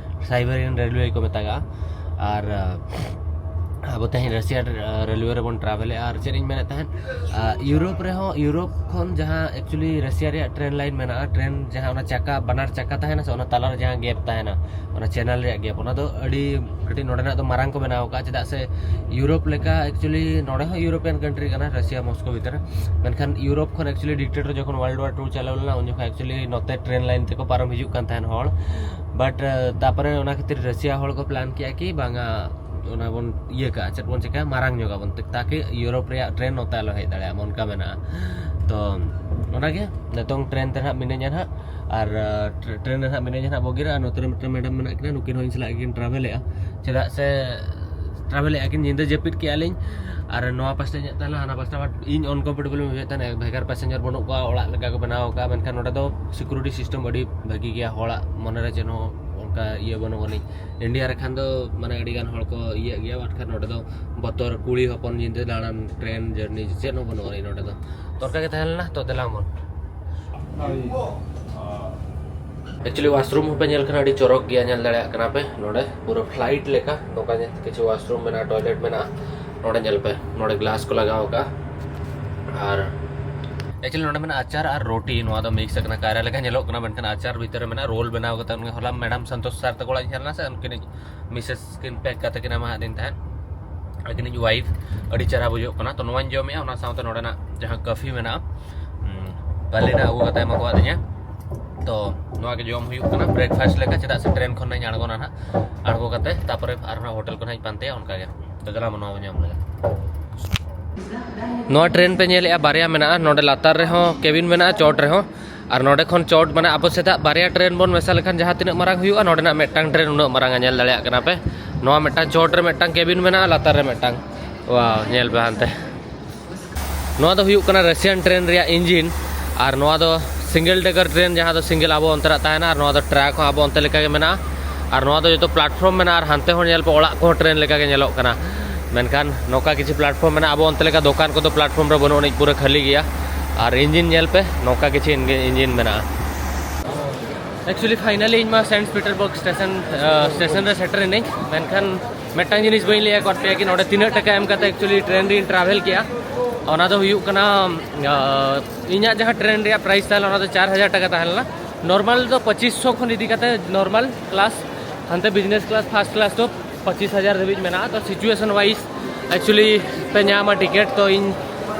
ᱥᱟᱭᱵᱮᱨᱤᱭᱟᱱ ᱨᱮᱞᱣᱮ ᱠᱚ ᱢᱮᱛᱟᱜᱟᱜᱼᱟ᱾ ᱟᱨ ᱟᱵᱚ ᱛᱮᱦᱮᱧ ᱨᱟᱥᱤᱭᱟ ᱨᱮᱞᱣᱮ ᱨᱮᱵᱚᱱ ᱴᱨᱟᱵᱷᱮᱞᱮᱜᱼᱟ᱾ ᱟᱨ ᱪᱮᱫ ᱤᱧ ᱢᱮᱱᱮᱫ ᱛᱟᱦᱮᱸᱫ, ᱤᱭᱩᱨᱳᱯ ᱨᱮᱦᱚᱸ, ᱤᱭᱩᱨᱳᱯ ᱠᱷᱚᱱ ᱡᱟᱦᱟᱸ ᱮᱠᱪᱩᱭᱮᱞᱤ ᱨᱟᱥᱤᱭᱟ ᱨᱮᱭᱟᱜ ᱴᱨᱮᱱ ᱞᱟᱭᱤᱱ ᱢᱮᱱᱟᱜᱼᱟ, ᱴᱨᱮᱱ ᱡᱟᱦᱟᱸ ᱚᱱᱟ ᱪᱟᱠᱟ, ᱵᱟᱱᱟᱨ ᱪᱟᱠᱟ ᱛᱟᱦᱮᱱᱟ ᱥᱮ, ᱚᱱᱟ ᱛᱟᱞᱟᱨᱮ ᱡᱟᱦᱟᱸ ᱜᱮᱯ ᱛᱟᱦᱮᱱᱟ, ᱚᱱᱟ ᱪᱮᱱᱮᱞ ᱨᱮᱭᱟᱜ ᱜᱮᱯ, ᱚᱱᱟ ᱫᱚ ᱟᱹᱰᱤ ᱠᱟᱹᱴᱤᱡ ᱱᱚᱰᱮᱱᱟᱜ ᱫᱚ ᱢᱟᱨᱟᱝ ᱠᱚ ᱵᱮᱱᱟᱣ ᱟᱠᱟᱫᱼᱟ᱾ ᱪᱮᱫᱟᱜ ᱥᱮ ᱤᱭᱩᱨᱳᱯ ᱞᱮᱠᱟ ᱮᱠᱪᱩᱭᱮᱞᱤ ᱱᱚᱰᱮ ᱦᱚᱸ ᱤᱭᱩᱨᱳᱯᱤᱭᱟᱱ ᱠᱟᱱᱴᱨᱤ ᱠᱟᱱᱟ ᱨᱟᱥᱤᱭᱟ, ᱢᱚᱥᱠᱳ ᱵᱷᱤᱛᱨᱤ ᱨᱮ, ᱢᱮᱱᱠᱷᱟᱱ ᱤᱭᱩᱨᱳᱯ ᱠᱷᱚᱱ ᱮᱠᱪᱩᱭᱮᱞᱤ ᱰᱤᱠᱴᱮᱴᱚᱨ ᱡᱚᱠᱷᱚᱱ ᱣᱟᱨᱞᱰ ᱣᱟᱨ ᱴᱩ ᱪᱟᱞᱟᱣ ᱞᱮᱱᱟ, ᱩᱱ ᱡᱚᱠᱷᱚᱱ ᱮᱠᱪᱩᱭᱮᱞᱤ ᱱᱚᱛᱮ ᱴᱨᱮᱱ ᱞᱟᱭᱤᱱ ᱛᱮᱠᱚ ᱯᱟᱨᱚᱢ ᱦᱤᱡᱩᱜ ᱠᱟᱱ ᱛᱟᱦᱮᱱ ᱦᱚᱲ᱾ ᱵᱟᱴ ᱛᱟᱯᱚᱨᱮ ᱚᱱᱟ ᱠᱷᱟᱹᱛᱤᱨ ᱨᱟᱥᱤᱭᱟ ᱦᱚᱲ ᱠᱚ ᱯᱞᱟᱱ ᱠᱮᱜᱼᱟ ᱠᱤ ᱵᱟᱝᱟ, ᱚᱱᱟ ᱵᱚᱱ ᱤᱭᱟᱹ ᱠᱟᱜᱼᱟ, ᱪᱮᱫ ᱵᱚᱱ ᱪᱤᱠᱟᱹᱭᱟ, ᱢᱟᱨᱟᱝ ᱧᱚᱜᱟᱵᱚᱱ, ᱛᱟᱠᱤ ᱤᱭᱩᱨᱳᱯ ᱨᱮᱭᱟᱜ ᱴᱨᱮᱱ ᱱᱚᱛᱮ ᱟᱞᱚ ᱦᱮᱡ ᱫᱟᱲᱮᱭᱟᱜ ᱢᱟ, ᱚᱱᱠᱟ ᱢᱮᱱᱟᱜᱼᱟ᱾ ᱛᱚ ᱚᱱᱟᱜᱮ ᱱᱤᱛᱚᱝ ᱴᱨᱮᱱ ᱛᱮ ᱱᱟᱦᱟᱜ ᱢᱤᱱᱟᱹᱧᱟ ᱱᱟᱦᱟᱜ, ᱟᱨ ᱴᱨᱮᱱ ᱨᱮ ᱱᱟᱦᱟᱜ ᱢᱤᱱᱟᱹᱧᱟ ᱱᱟᱦᱟᱜ ᱵᱚᱜᱤ ᱨᱮ, ᱟᱨ ᱱᱚᱛᱮ ᱨᱮ ᱢᱤᱫᱴᱮᱱ ᱢᱮᱰᱟᱢ ᱢᱮᱱᱟᱜ ᱠᱤᱱᱟ, ᱱᱩᱠᱤᱱ ᱦᱚᱸ ᱤᱧ ᱥᱟᱞᱟᱜ ᱜᱮᱠᱤᱱ ᱴᱨᱟᱵᱷᱮᱞᱮᱜᱼᱟ᱾ ᱪᱮᱫᱟᱜ ᱥᱮ ᱴᱨᱟᱵᱷᱮᱞᱮᱜᱼᱟ ᱠᱤᱱ, ᱧᱤᱫᱟᱹ ᱡᱟᱹᱯᱤᱫ ᱠᱮᱜᱼᱟ ᱞᱤᱧ, ᱟᱨ ᱱᱚᱣᱟ ᱯᱟᱥᱴᱟ ᱤᱧᱟᱹᱜ ᱛᱟᱦᱮᱸ ᱞᱮᱱᱟ, ᱦᱟᱱᱟ ᱯᱟᱥᱴᱟ, but ᱤᱧ ᱟᱱᱠᱚᱢᱯᱷᱚᱨᱴᱮᱵᱚᱞ ᱤᱧ ᱵᱩᱡᱷᱟᱹᱣᱮᱫ ᱛᱟᱦᱮᱱᱟ᱾ ᱵᱷᱮᱜᱟᱨ ᱯᱮᱥᱮᱧᱡᱟᱨ ᱵᱟᱹᱱᱩᱜ ᱠᱚᱣᱟ, ᱚᱲᱟᱜ ᱞᱮᱠᱟ ᱠᱚ ᱵᱮᱱᱟᱣ ᱟᱠᱟᱫᱼᱟ, ᱢᱮᱱᱠᱷᱟᱱ ᱱᱚᱰᱮ ᱫᱚ ᱥᱤᱠᱩᱨᱤᱴᱤ ᱥᱤᱥᱴᱮᱢ ᱟᱹᱰᱤ ᱵᱷᱟᱹᱜᱤ ᱜᱮᱭᱟ, ᱦᱚᱲᱟᱜ ᱢᱚᱱᱮ ᱨᱮ ᱪᱮᱫ ᱦᱚᱸ ᱚᱱᱠᱟ ᱤᱭᱟᱹ ᱵᱟᱹᱱᱩᱜ ᱟᱹᱱᱤᱡ᱾ ᱤᱱᱰᱤᱭᱟ ᱨᱮ ᱠᱷᱟᱱ ᱫᱚ ᱢᱟᱱᱮ ᱟᱹᱰᱤ ᱜᱟᱱ ᱦᱚᱲ ᱠᱚ ᱤᱭᱟᱹᱜ ᱜᱮᱭᱟ, ᱵᱟᱴ ᱠᱷᱟᱱ ᱱᱚᱰᱮ ᱫᱚ ᱵᱚᱛᱚᱨ, ᱠᱩᱲᱤ ᱦᱚᱯᱚᱱ ᱧᱤᱫᱟᱹ ᱫᱟᱬᱟᱱ, ᱴᱨᱮᱱ ᱡᱟᱨᱱᱤ ᱪᱮᱫ ᱦᱚᱸ ᱵᱟᱹᱱᱩᱜ ᱟᱹᱱᱤᱡ ᱱᱚᱰᱮ ᱫᱚ᱾ ᱛᱚ ᱚᱱᱠᱟ ᱜᱮ ᱛᱟᱦᱮᱸ ᱞᱮᱱᱟ᱾ ᱛᱚ ᱫᱮᱞᱟ ᱵᱚᱱ᱾ ᱮᱠᱪᱩᱭᱮᱞᱤ ᱣᱟᱥᱨᱩᱢ ᱦᱚᱸᱯᱮ ᱧᱮᱞ ᱠᱷᱟᱱ ᱟᱹᱰᱤ ᱪᱚᱨᱚᱠ ᱜᱮᱭᱟ, ᱧᱮᱞ ᱫᱟᱲᱮᱭᱟᱜ ᱠᱟᱱᱟ ᱯᱮ ᱱᱚᱰᱮ ᱯᱩᱨᱟᱹ ᱯᱷᱞᱟᱭᱤᱴ ᱞᱮᱠᱟ᱾ ᱱᱚᱝᱠᱟ ᱧᱮᱞ ᱠᱤᱪᱷᱩ ᱣᱟᱥᱨᱩᱢ ᱢᱮᱱᱟᱜᱼᱟ, ᱴᱚᱭᱞᱮᱴ ᱢᱮᱱᱟᱜᱼᱟ, ᱱᱚᱰᱮ ᱧᱮᱞ ᱯᱮ, ᱱᱚᱰᱮ ᱜᱞᱟᱥ ᱠᱚ ᱞᱟᱜᱟᱣ ᱟᱠᱟᱫᱼᱟ᱾ ᱟᱨ ᱮᱠᱪᱩᱭᱮᱞᱤ ᱱᱚᱰᱮ ᱢᱮᱱᱟᱜᱼᱟ ᱟᱪᱟᱨ ᱟᱨ ᱨᱩᱴᱤ, ᱱᱚᱣᱟ ᱫᱚ ᱢᱤᱠᱥ ᱟᱠᱟᱱᱟ, ᱠᱟᱭᱨᱟ ᱞᱮᱠᱟ ᱧᱮᱞᱚᱜ ᱠᱟᱱᱟ, ᱢᱮᱱᱠᱷᱟᱱ ᱟᱪᱟᱨ ᱵᱷᱤᱛᱤᱨ ᱨᱮ ᱢᱮᱱᱟᱜᱼᱟ, ᱨᱳᱞ ᱵᱮᱱᱟᱣ ᱠᱟᱛᱮ᱾ ᱦᱚᱞᱟ ᱢᱮᱰᱟᱢ ᱥᱚᱱᱛᱳᱥ ᱥᱟᱨ ᱛᱟᱠᱚ ᱚᱲᱟᱜ ᱤᱧ ᱪᱟᱞᱟᱣ ᱞᱮᱱᱟ ᱥᱮ, ᱩᱱᱠᱤᱱᱤᱡ ᱢᱤᱥᱮᱥ ᱠᱤᱱ ᱯᱮᱠ ᱠᱟᱛᱮ ᱠᱤᱱ ᱮᱢᱟᱫᱤᱧ ᱛᱟᱦᱮᱸᱫ, ᱟᱹᱠᱤᱱᱤᱡ ᱣᱟᱭᱤᱯᱷ᱾ ᱟᱹᱰᱤ ᱪᱮᱦᱨᱟ ᱵᱩᱡᱷᱟᱹᱜ ᱠᱟᱱᱟ᱾ ᱛᱚ ᱱᱚᱣᱟᱧ ᱡᱚᱢᱮᱜᱼᱟ, ᱚᱱᱟ ᱥᱟᱶᱛᱮ ᱱᱚᱰᱮᱱᱟᱜ ᱡᱟᱦᱟᱸ ᱠᱟᱯᱷᱤ ᱢᱮᱱᱟᱜᱼᱟ, ᱦᱩᱸ, ᱵᱟᱹᱞᱤᱱᱟᱜ ᱟᱹᱜᱩ ᱠᱟᱛᱮ ᱮᱢᱟ ᱠᱟᱣᱟᱫᱤᱧᱟ᱾ ᱛᱚ ᱱᱚᱣᱟ ᱜᱮ ᱡᱚᱢ ᱦᱩᱭᱩᱜ ᱠᱟᱱᱟ ᱵᱨᱮᱠᱯᱷᱟᱥᱴ ᱞᱮᱠᱟ, ᱪᱮᱫᱟᱜ ᱥᱮ ᱴᱨᱮᱱ ᱠᱷᱚᱱ ᱤᱧ ᱟᱬᱜᱚᱱᱟ ᱱᱟᱦᱟᱜ᱾ ᱟᱬᱜᱚ ᱠᱟᱛᱮ ᱛᱟᱯᱚᱨᱮ ᱟᱨᱦᱚᱸ ᱦᱳᱴᱮᱞ ᱠᱚ ᱱᱟᱦᱟᱜ ᱤᱧ ᱯᱟᱱᱛᱮᱭᱟ, ᱚᱱᱠᱟ ᱜᱮ᱾ ᱛᱚ ᱫᱮᱞᱟ ᱢᱟ ᱱᱚᱣᱟ ᱵᱚᱱ ᱡᱚᱢ ᱞᱮᱜᱮ᱾ ᱱᱚᱣᱟ ᱴᱨᱮᱱ ᱯᱮ ᱧᱮᱞᱮᱜᱼᱟ, ᱵᱟᱨᱭᱟ ᱢᱮᱱᱟᱜᱼᱟ, ᱱᱚᱰᱮ ᱞᱟᱛᱟᱨ ᱨᱮᱦᱚᱸ ᱠᱮᱵᱤᱱ ᱢᱮᱱᱟᱜᱼᱟ, ᱪᱚᱴ ᱨᱮᱦᱚᱸ᱾ ᱟᱨ ᱱᱚᱰᱮ ᱠᱷᱚᱱ ᱪᱚᱴ, ᱢᱟᱱᱮ ᱟᱵᱚ ᱥᱮᱫᱟᱜ ᱵᱟᱨᱭᱟ ᱴᱨᱮᱱ ᱵᱚᱱ ᱢᱮᱥᱟ ᱞᱮᱠᱷᱟᱱ ᱡᱟᱦᱟᱸ ᱛᱤᱱᱟᱹᱜ ᱢᱟᱨᱟᱝ ᱦᱩᱭᱩᱜᱼᱟ, ᱱᱚᱰᱮᱱᱟᱜ ᱢᱤᱫᱴᱟᱝ ᱴᱨᱮᱱ ᱩᱱᱟᱹᱜ ᱢᱟᱨᱟᱝᱟ, ᱧᱮᱞ ᱫᱟᱲᱮᱭᱟᱜ ᱠᱟᱱᱟ ᱯᱮ᱾ ᱱᱚᱣᱟ ᱢᱤᱫᱴᱟᱝ ᱪᱚᱴ ᱨᱮ ᱢᱤᱫᱴᱟᱝ ᱠᱮᱵᱤᱱ ᱢᱮᱱᱟᱜᱼᱟ, ᱞᱟᱛᱟᱨ ᱨᱮ ᱢᱤᱫᱴᱟᱝ᱾ ᱣᱟᱣ, ᱧᱮᱞ ᱯᱮ ᱦᱟᱱᱛᱮ᱾ ᱱᱚᱣᱟ ᱫᱚ ᱦᱩᱭᱩᱜ ᱠᱟᱱᱟ ᱨᱟᱥᱤᱭᱟᱱ ᱴᱨᱮᱱ ᱨᱮᱭᱟᱜ ᱤᱧᱡᱤᱱ᱾ ᱟᱨ ᱱᱚᱣᱟ ᱫᱚ ᱥᱤᱝᱜᱮᱞ ᱰᱮᱠᱟᱨ ᱴᱨᱮᱱ, ᱡᱟᱦᱟᱸ ᱫᱚ ᱥᱤᱝᱜᱮᱞ ᱟᱵᱚ ᱚᱱᱛᱮᱱᱟᱜ ᱛᱟᱦᱮᱱᱟ, ᱟᱨ ᱱᱚᱣᱟ ᱫᱚ ᱴᱨᱟᱠ ᱦᱚᱸ ᱟᱵᱚ ᱚᱱᱛᱮ ᱞᱮᱠᱟᱜᱮ ᱢᱮᱱᱟᱜᱼᱟ᱾ ᱟᱨ ᱱᱚᱣᱟ ᱫᱚ ᱡᱚᱛᱚ ᱯᱞᱟᱴᱯᱷᱚᱨᱢ ᱢᱮᱱᱟᱜᱼᱟ, ᱟᱨ ᱦᱟᱱᱛᱮ ᱦᱚᱸ ᱧᱮᱞ ᱯᱮ, ᱚᱲᱟᱜ ᱠᱚᱦᱚᱸ ᱴᱨᱮᱱ ᱞᱮᱠᱟᱜᱮ ᱧᱮᱞᱚᱜ ᱠᱟᱱᱟ᱾ ᱢᱮᱱᱠᱷᱟᱱ ᱱᱚᱝᱠᱟ ᱠᱤᱪᱷᱩ ᱯᱞᱟᱴᱯᱷᱚᱨᱢ ᱢᱮᱱᱟᱜᱼᱟ, ᱟᱵᱚ ᱚᱱᱛᱮ ᱞᱮᱠᱟ ᱫᱚᱠᱟᱱ ᱠᱚᱫᱚ ᱯᱞᱟᱴᱯᱷᱚᱨᱢ ᱨᱮ ᱵᱟᱹᱱᱩᱜ ᱟᱹᱱᱤᱡ, ᱯᱩᱨᱟᱹ ᱠᱷᱟᱹᱞᱤ ᱜᱮᱭᱟ᱾ ᱟᱨ ᱤᱧᱡᱤᱱ ᱧᱮᱞ ᱯᱮ, ᱱᱚᱝᱠᱟ ᱠᱤᱪᱷᱩ ᱤᱧᱡᱤᱱ ᱢᱮᱱᱟᱜᱼᱟ᱾ ᱮᱠᱪᱩᱭᱮᱞᱤ ᱯᱷᱟᱭᱱᱟᱞᱤ ᱤᱧ ᱢᱟ ᱥᱮᱱᱴ ᱯᱤᱴᱟᱨᱵᱟᱨᱜᱽ ᱥᱴᱮᱥᱚᱱ, ᱥᱴᱮᱥᱚᱱ ᱨᱮ ᱥᱮᱴᱮᱨ ᱮᱱᱟᱹᱧ᱾ ᱢᱮᱱᱠᱷᱟᱱ ᱢᱤᱫᱴᱟᱝ ᱡᱤᱱᱤᱥ ᱵᱟᱹᱧ ᱞᱟᱹᱭ ᱟᱠᱟᱫ ᱯᱮᱭᱟ ᱠᱤ ᱱᱚᱰᱮ ᱛᱤᱱᱟᱹᱜ ᱴᱟᱠᱟ ᱮᱢ ᱠᱟᱛᱮ ᱮᱠᱪᱩᱭᱮᱞᱤ ᱴᱨᱮᱱ ᱨᱤᱧ ᱴᱨᱟᱵᱷᱮᱞ ᱠᱮᱜᱼᱟ᱾ ᱚᱱᱟ ᱫᱚ ᱦᱩᱭᱩᱜ ᱠᱟᱱᱟ, ᱟᱸ, ᱤᱧᱟᱹᱜ ᱡᱟᱦᱟᱸ ᱴᱨᱮᱱ ᱨᱮᱭᱟᱜ ᱯᱨᱟᱭᱤᱥ ᱛᱟᱦᱮᱸ ᱞᱮᱱᱟ, ᱚᱱᱟ ᱫᱚ ᱪᱟᱨ ᱦᱟᱡᱟᱨ ᱴᱟᱠᱟ ᱛᱟᱦᱮᱸ ᱞᱮᱱᱟ᱾ ᱱᱚᱨᱢᱟᱞ ᱫᱚ ᱯᱚᱸᱪᱤᱥ ᱥᱚ ᱠᱷᱚᱱ ᱤᱫᱤ ᱠᱟᱛᱮ, ᱱᱚᱨᱢᱟᱞ ᱠᱞᱟᱥ, ᱦᱟᱱᱛᱮ ᱵᱤᱡᱽᱱᱮᱥ ᱠᱞᱟᱥ, ᱯᱷᱟᱨᱥᱴ ᱠᱞᱟᱥ ᱫᱚ ᱯᱚᱸᱪᱤᱥ ᱦᱟᱡᱟᱨ ᱫᱷᱟᱹᱵᱤᱡ ᱢᱮᱱᱟᱜᱼᱟ᱾ ᱛᱚ ᱥᱤᱪᱩᱭᱮᱥᱚᱱ ᱣᱟᱭᱤᱡ ᱮᱠᱪᱩᱭᱮᱞᱤ ᱯᱮ ᱧᱟᱢᱟ ᱴᱤᱠᱤᱴ᱾ ᱛᱚ ᱤᱧ,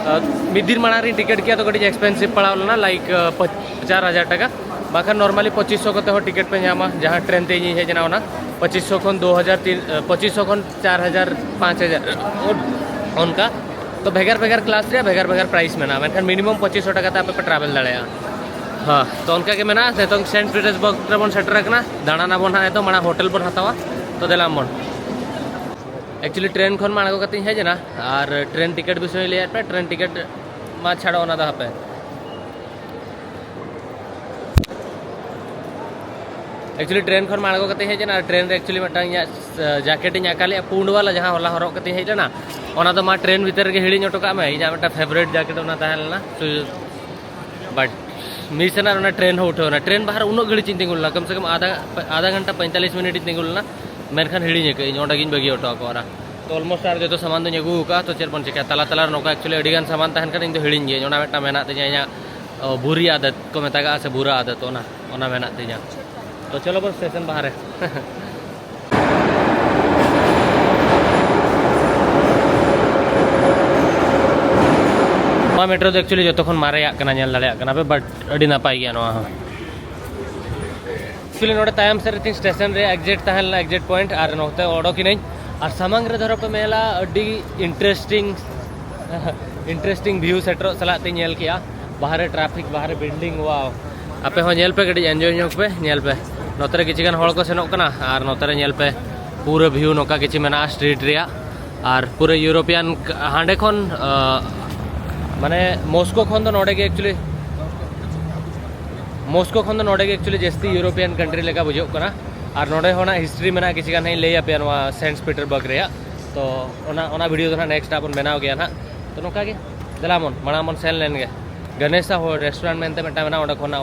ᱟᱸ, ᱢᱤᱫ ᱫᱤᱱ ᱢᱟᱲᱟᱝ ᱨᱤᱧ ᱴᱤᱠᱤᱴ ᱠᱮᱜᱼᱟ, ᱛᱚ ᱠᱟᱹᱴᱤᱡ ᱮᱠᱥᱯᱮᱱᱥᱤᱵᱷ ᱯᱟᱲᱟᱣ ᱞᱮᱱᱟ, ᱞᱟᱭᱤᱠ, ᱟᱸ, ᱯᱚᱸᱪ-, ᱪᱟᱨ ᱦᱟᱡᱟᱨ ᱴᱟᱠᱟ᱾ ᱵᱟᱠᱷᱟᱱ ᱱᱚᱨᱢᱟᱞᱤ ᱯᱚᱸᱪᱤᱥ ᱥᱚ ᱠᱚᱛᱮ ᱦᱚᱸ ᱴᱤᱠᱤᱴ ᱯᱮ ᱧᱟᱢᱟ, ᱡᱟᱦᱟᱸ ᱴᱨᱮᱱ ᱛᱮ ᱤᱧᱤᱧ ᱦᱮᱡ ᱮᱱᱟ, ᱚᱱᱟ ᱯᱚᱸᱪᱤᱥ ᱥᱚ ᱠᱷᱚᱱ ᱫᱩ ᱦᱟᱡᱟᱨ ᱛᱤᱱ, ᱯᱚᱸᱪᱤᱥ ᱥᱚ ᱠᱷᱚᱱ ᱪᱟᱨ ᱦᱟᱡᱟᱨ, ᱯᱟᱸᱪ ᱦᱟᱡᱟᱨ, ᱚᱱᱠᱟ᱾ ᱛᱚ ᱵᱷᱮᱜᱟᱨ ᱵᱷᱮᱜᱟᱨ ᱠᱞᱟᱥ ᱨᱮᱭᱟᱜ ᱵᱷᱮᱜᱟᱨ ᱵᱷᱮᱜᱟᱨ ᱯᱨᱟᱭᱤᱥ ᱢᱮᱱᱟᱜᱼᱟ, ᱢᱮᱱᱠᱷᱟᱱ ᱢᱤᱱᱤᱢᱟᱢ ᱯᱚᱸᱪᱤᱥ ᱥᱚ ᱴᱟᱠᱟ ᱛᱮ ᱟᱯᱮ ᱯᱮ ᱴᱨᱟᱵᱷᱮᱞ ᱫᱟᱲᱮᱭᱟᱜᱼᱟ᱾ ᱦᱮᱸ, ᱛᱚ ᱚᱱᱠᱟ ᱜᱮ ᱢᱮᱱᱟᱜᱼᱟ᱾ ᱱᱤᱛᱚᱝ ᱥᱮᱱᱴ ᱯᱤᱴᱟᱨᱥᱵᱟᱨᱜᱽ ᱨᱮᱵᱚᱱ ᱥᱮᱴᱮᱨ ᱟᱠᱟᱱᱟ, ᱫᱟᱬᱟᱱ ᱟᱵᱚᱱ ᱦᱟᱸᱜ᱾ ᱱᱤᱛᱚᱝ ᱢᱟᱲᱟᱝ ᱦᱳᱴᱮᱞ ᱵᱚᱱ ᱦᱟᱛᱟᱣᱟ, ᱛᱚ ᱫᱮᱞᱟ ᱵᱚᱱ᱾ ᱮᱠᱪᱩᱭᱮᱞᱤ ᱴᱨᱮᱱ ᱠᱷᱚᱱ ᱢᱟ ᱟᱬᱜᱚ ᱠᱟᱛᱮᱧ ᱦᱮᱡ ᱮᱱᱟ, ᱟᱨ ᱴᱨᱮᱱ ᱴᱤᱠᱤᱴ ᱵᱤᱥᱚᱭ ᱞᱟᱹᱭᱟᱫ ᱯᱮ, ᱴᱨᱮᱱ ᱴᱤᱠᱤᱴ ᱢᱟ ᱪᱷᱟᱲᱚ, ᱚᱱᱟ ᱫᱚ ᱦᱟᱯᱮ᱾ ᱮᱠᱪᱩᱭᱮᱞᱤ ᱴᱨᱮᱱ ᱠᱷᱚᱱ ᱢᱟ ᱟᱬᱜᱚ ᱠᱟᱛᱮ ᱦᱮᱡ ᱮᱱᱟ, ᱟᱨ ᱴᱨᱮᱱ ᱨᱮ ᱮᱠᱪᱩᱭᱮᱞᱤ ᱢᱤᱫᱴᱟᱝ ᱤᱧᱟᱹᱜ, ᱟ, ᱡᱟᱠᱮᱴ ᱤᱧ ᱟᱠᱟ ᱞᱮᱜᱼᱟ, ᱯᱩᱸᱰ ᱵᱟᱞᱟ, ᱡᱟᱦᱟᱸ ᱦᱚᱞᱟ ᱦᱚᱨᱚᱜ ᱠᱟᱛᱮ ᱦᱮᱡ ᱞᱮᱱᱟ, ᱚᱱᱟ ᱫᱚ ᱢᱟ ᱴᱨᱮᱱ ᱵᱷᱤᱛᱟᱹᱨ ᱨᱮᱜᱮ ᱦᱤᱲᱤᱧ ᱦᱚᱴᱚ ᱠᱟᱜ ᱢᱮ᱾ ᱤᱧᱟᱹᱜ ᱢᱤᱫᱴᱟᱝ ᱯᱷᱮᱵᱟᱨᱮᱴ ᱡᱟᱠᱮᱴ ᱚᱱᱟ ᱛᱟᱦᱮᱸ ᱞᱮᱱᱟ, ᱛᱚ, ᱵᱟᱴ ᱢᱤᱥ ᱮᱱᱟ, ᱚᱱᱟ ᱴᱨᱮᱱ ᱦᱚᱸ ᱩᱴᱷᱟᱹᱣ ᱮᱱᱟ᱾ ᱴᱨᱮᱱ ᱵᱟᱦᱟᱨ ᱩᱱᱟᱹᱜ ᱜᱷᱟᱹᱲᱤᱡ ᱤᱧ ᱛᱤᱸᱜᱩ ᱞᱮᱱᱟ, ᱠᱚᱢ ᱥᱮ ᱠᱚᱢ ᱟᱫᱷᱟ, ᱟᱫᱷᱟ ᱜᱷᱚᱱᱴᱟ ᱯᱚᱸᱭᱛᱟᱞᱞᱤᱥ ᱢᱤᱱᱤᱴ ᱤᱧ ᱛᱤᱸᱜᱩ ᱞᱮᱱᱟ, ᱢᱮᱱᱠᱷᱟᱱ ᱦᱤᱲᱤᱧ ᱟᱠᱟᱫᱟᱹᱧ, ᱚᱸᱰᱮ ᱜᱤᱧ ᱵᱟᱹᱜᱤ ᱦᱚᱴᱚ ᱟᱠᱟᱫᱼᱟ ᱚᱱᱟ᱾ ᱛᱚ ᱚᱞᱢᱳᱥᱴ ᱟᱨ ᱡᱚᱛᱚ ᱥᱟᱢᱟᱱ ᱫᱚᱧ ᱟᱹᱜᱩ ᱟᱠᱟᱫᱼᱟ, ᱛᱚ ᱪᱮᱫ ᱵᱚᱱ ᱪᱤᱠᱟᱹᱭᱟ, ᱛᱟᱞᱟ ᱛᱟᱞᱟ ᱨᱮ ᱱᱚᱝᱠᱟ ᱮᱠᱪᱩᱭᱮᱞᱤ ᱟᱹᱰᱤ ᱜᱟᱱ ᱥᱟᱢᱟᱱ ᱛᱟᱦᱮᱱ ᱠᱷᱟᱱ ᱤᱧ ᱫᱚ ᱦᱤᱲᱤᱧ ᱜᱤᱭᱟᱹᱧ᱾ ᱚᱱᱟ ᱢᱤᱫᱴᱟᱝ ᱢᱮᱱᱟᱜ ᱛᱤᱧᱟᱹ ᱤᱧᱟᱹᱜ, ᱚ, ᱵᱩᱨᱤ ᱟᱫᱚᱛ ᱠᱚ ᱢᱮᱛᱟᱜᱟᱜᱼᱟ ᱥᱮ ᱵᱩᱨᱟ ᱟᱫᱚᱛ, ᱚᱱᱟ, ᱚᱱᱟ ᱢᱮᱱᱟᱜ ᱛᱤᱧᱟᱹ᱾ ᱛᱚ ᱪᱚᱞᱚ ᱵᱚᱱ ᱥᱴᱮᱥᱚᱱ ᱵᱟᱦᱟᱨᱮ᱾ ᱱᱚᱣᱟ ᱢᱮᱴᱨᱳ ᱫᱚ ᱮᱠᱪᱩᱭᱮᱞᱤ ᱡᱚᱛᱚ ᱠᱷᱚᱱ ᱢᱟᱨᱮᱭᱟᱜ ᱠᱟᱱᱟ, ᱧᱮᱞ ᱫᱟᱲᱮᱭᱟᱜ ᱠᱟᱱᱟ ᱯᱮ, ᱵᱟᱴ ᱟᱹᱰᱤ ᱱᱟᱯᱟᱭ ᱜᱮᱭᱟ ᱱᱚᱣᱟ ᱦᱚᱸ᱾ ᱮᱠᱪᱩᱭᱮᱞᱤ ᱱᱚᱰᱮ ᱛᱟᱭᱚᱢ ᱥᱮᱫ ᱨᱮ ᱛᱤᱧ ᱥᱴᱮᱥᱚᱱ ᱨᱮ ᱮᱠᱡᱤᱴ ᱛᱟᱦᱮᱸ ᱞᱮᱱᱟ, ᱮᱠᱡᱤᱴ ᱯᱚᱭᱮᱱᱴ, ᱟᱨ ᱱᱚᱛᱮ ᱚᱰᱚᱠ ᱤᱱᱟᱹᱧ᱾ ᱟᱨ ᱥᱟᱢᱟᱝ ᱨᱮ ᱫᱷᱚᱨᱚ ᱯᱮ ᱧᱮᱞᱟ, ᱟᱹᱰᱤ ᱤᱱᱴᱟᱨᱮᱥᱴᱤᱝ, ᱤᱱᱴᱟᱨᱮᱥᱴᱤᱝ ᱵᱷᱤᱭᱩ ᱥᱮᱴᱮᱨᱚᱜ ᱥᱟᱞᱟᱜ ᱛᱤᱧ ᱧᱮᱞ ᱠᱮᱜᱼᱟ᱾ ᱵᱟᱦᱨᱮ ᱴᱨᱟᱯᱷᱤᱠ, ᱵᱟᱦᱨᱮ ᱵᱤᱞᱰᱤᱝ, ᱣᱟᱣ! ᱟᱯᱮ ᱦᱚᱸ ᱧᱮᱞ ᱯᱮ, ᱠᱟᱹᱴᱤᱡ ᱮᱱᱡᱚᱭ ᱧᱚᱜ ᱯᱮ, ᱧᱮᱞ ᱯᱮ᱾ ᱱᱚᱛᱮ ᱨᱮ ᱠᱤᱪᱷᱩ ᱜᱟᱱ ᱦᱚᱲ ᱠᱚ ᱥᱮᱱᱚᱜ ᱠᱟᱱᱟ, ᱟᱨ ᱱᱚᱛᱮ ᱨᱮ ᱧᱮᱞ ᱯᱮ, ᱯᱩᱨᱟᱹ ᱵᱷᱤᱭᱩ ᱱᱚᱝᱠᱟ ᱠᱤᱪᱷᱩ ᱢᱮᱱᱟᱜᱼᱟ ᱥᱴᱨᱤᱴ ᱨᱮᱭᱟᱜ᱾ ᱟᱨ ᱯᱩᱨᱟᱹ ᱤᱭᱩᱨᱳᱯᱤᱭᱟᱱ ᱠ-, ᱦᱟᱸᱰᱮ ᱠᱷᱚᱱ, ᱟᱸ, ᱢᱟᱱᱮ ᱢᱚᱥᱠᱳ ᱠᱷᱚᱱ ᱫᱚ ᱱᱚᱰᱮ ᱜᱮ ᱮᱠᱪᱩᱭᱮᱞᱤ ᱢᱚᱥᱠᱳ ᱠᱷᱚᱱ ᱫᱚ ᱱᱚᱰᱮ ᱜᱮ ᱮᱠᱪᱩᱭᱮᱞᱤ ᱡᱟᱹᱥᱛᱤ ᱤᱭᱩᱨᱳᱯᱤᱭᱟᱱ ᱠᱟᱱᱴᱨᱤ ᱞᱮᱠᱟ ᱵᱩᱡᱷᱟᱹᱜ ᱠᱟᱱᱟ᱾ ᱟᱨ ᱱᱚᱰᱮ ᱦᱚᱸ ᱱᱟᱜ ᱦᱤᱥᱴᱨᱤ ᱢᱮᱱᱟᱜᱼᱟ, ᱠᱤᱪᱷᱩ ᱜᱟᱱ ᱦᱟᱸᱜ ᱤᱧ ᱞᱟᱹᱭ ᱟᱯᱮᱭᱟ ᱱᱚᱣᱟ ᱥᱮᱱᱴ ᱯᱤᱴᱟᱨᱵᱟᱨᱜᱽ ᱨᱮᱭᱟᱜ᱾ ᱛᱚ ᱚᱱᱟ ᱚᱱᱟ ᱵᱷᱤᱰᱤᱭᱳ ᱫᱚ ᱱᱟᱜ ᱱᱮᱠᱥᱴ ᱦᱟᱸᱜ ᱵᱚᱱ ᱵᱮᱱᱟᱣ ᱜᱮᱭᱟ ᱱᱟᱜ᱾ ᱛᱚ ᱱᱚᱝᱠᱟ ᱜᱮ ᱫᱮᱞᱟ ᱵᱚᱱ ᱢᱟᱲᱟᱝ ᱵᱚᱱ ᱥᱮᱱ ᱞᱮᱱ ᱜᱮ᱾ ᱜᱟᱱᱮᱥᱟ ᱨᱮᱥᱴᱩᱨᱮᱱᱴ ᱢᱮᱱᱛᱮ ᱢᱤᱫᱴᱟᱝ ᱢᱮᱱᱟᱜᱼᱟ, ᱚᱸᱰᱮ ᱠᱷᱚᱱᱟᱜ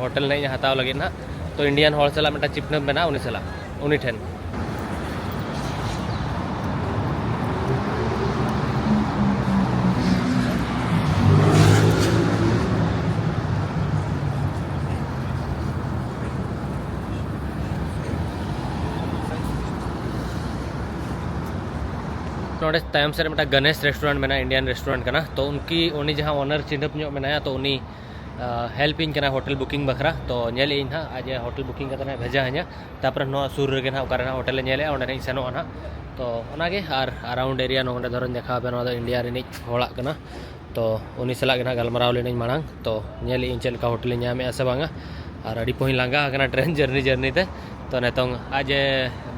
ᱦᱳᱴᱮᱞ ᱱᱟᱜ ᱤᱧ ᱦᱟᱛᱟᱣ ᱞᱟᱹᱜᱤᱫ ᱱᱟᱜ᱾ ᱛᱚ ᱤᱱᱰᱤᱭᱟᱱ ᱦᱚᱲ ᱥᱟᱞᱟᱜ ᱢᱤᱫᱴᱟᱝ ᱪᱤᱯᱱᱟᱹᱯ ᱢᱮᱱᱟᱜᱼᱟ, ᱩᱱᱤ ᱥᱟᱞᱟᱜ ᱩᱱᱤ ᱴᱷᱮᱱ᱾ ᱱᱚᱰᱮ ᱛᱟᱭᱚᱢ ᱥᱮᱫ ᱨᱮ ᱢᱤᱫᱴᱟᱝ ᱜᱚᱱᱮᱥ ᱨᱮᱥᱴᱩᱨᱮᱱᱴ ᱢᱮᱱᱟᱜᱼᱟ, ᱤᱱᱰᱤᱭᱟᱱ ᱨᱮᱥᱴᱩᱨᱮᱱᱴ ᱠᱟᱱᱟ᱾ ᱛᱚ ᱩᱱᱠᱤ ᱩᱱᱤ ᱡᱟᱦᱟᱸ ᱚᱱᱟᱨ ᱪᱤᱱᱦᱟᱹᱯ ᱧᱚᱜ ᱢᱮᱱᱟᱭᱟ, ᱛᱚ ᱩᱱᱤ ᱦᱮᱞᱯ ᱤᱧ ᱠᱟᱱᱟ ᱦᱳᱴᱮᱞ ᱵᱩᱠᱤᱝ ᱵᱟᱠᱷᱨᱟ᱾ ᱛᱚ ᱧᱮᱞ ᱤᱧ ᱦᱟᱸᱜ ᱟᱡ ᱦᱳᱴᱮᱞ ᱵᱩᱠᱤᱝ ᱠᱟᱛᱮ ᱦᱟᱸᱜ ᱵᱷᱮᱡᱟ ᱟᱹᱧᱟ᱾ ᱛᱟᱨᱯᱚᱨᱮ ᱱᱚᱣᱟ ᱥᱩᱨ ᱨᱮᱜᱮ ᱦᱟᱸᱜ ᱚᱠᱟᱨᱮ ᱦᱟᱸᱜ ᱦᱳᱴᱮᱞᱮ ᱧᱮᱞᱮᱜᱼᱟ, ᱚᱸᱰᱮ ᱦᱟᱸᱜ ᱤᱧ ᱥᱮᱱᱚᱜᱼᱟ ᱦᱟᱸᱜ᱾ ᱛᱚ ᱚᱱᱟᱜᱮ, ᱟᱨ ᱟᱨᱟᱣᱩᱱᱰ ᱮᱨᱤᱭᱟ ᱱᱚᱰᱮ ᱫᱷᱚᱨᱚᱧ ᱫᱮᱠᱷᱟᱣ ᱟᱯᱮᱭᱟ, ᱱᱚᱣᱟ ᱫᱚ ᱤᱱᱰᱤᱭᱟ ᱨᱤᱱᱤᱡ ᱦᱚᱲᱟᱜ ᱠᱟᱱᱟ᱾ ᱛᱚ ᱩᱱᱤ ᱥᱟᱞᱟᱜ ᱜᱮ ᱱᱟᱦᱟᱜ ᱜᱟᱞᱢᱟᱨᱟᱣ ᱞᱮᱱᱟᱹᱧ ᱢᱟᱲᱟᱝ᱾ ᱛᱚ ᱧᱮᱞ ᱤᱧ ᱪᱮᱫ ᱞᱮᱠᱟ ᱦᱳᱴᱮᱞᱤᱧ ᱧᱟᱢᱮᱜᱼᱟ ᱥᱮ ᱵᱟᱝᱟ᱾ ᱟᱨ ᱟᱹᱰᱤ ᱯᱚᱦᱤᱧ ᱞᱟᱸᱜᱟ ᱟᱠᱟᱱᱟ ᱴᱨᱮᱱ ᱡᱟᱨᱱᱤ ᱡᱟᱨᱱᱤ ᱛᱮ᱾ ᱛᱚ ᱱᱤᱛᱚᱝ ᱟᱡ ᱮ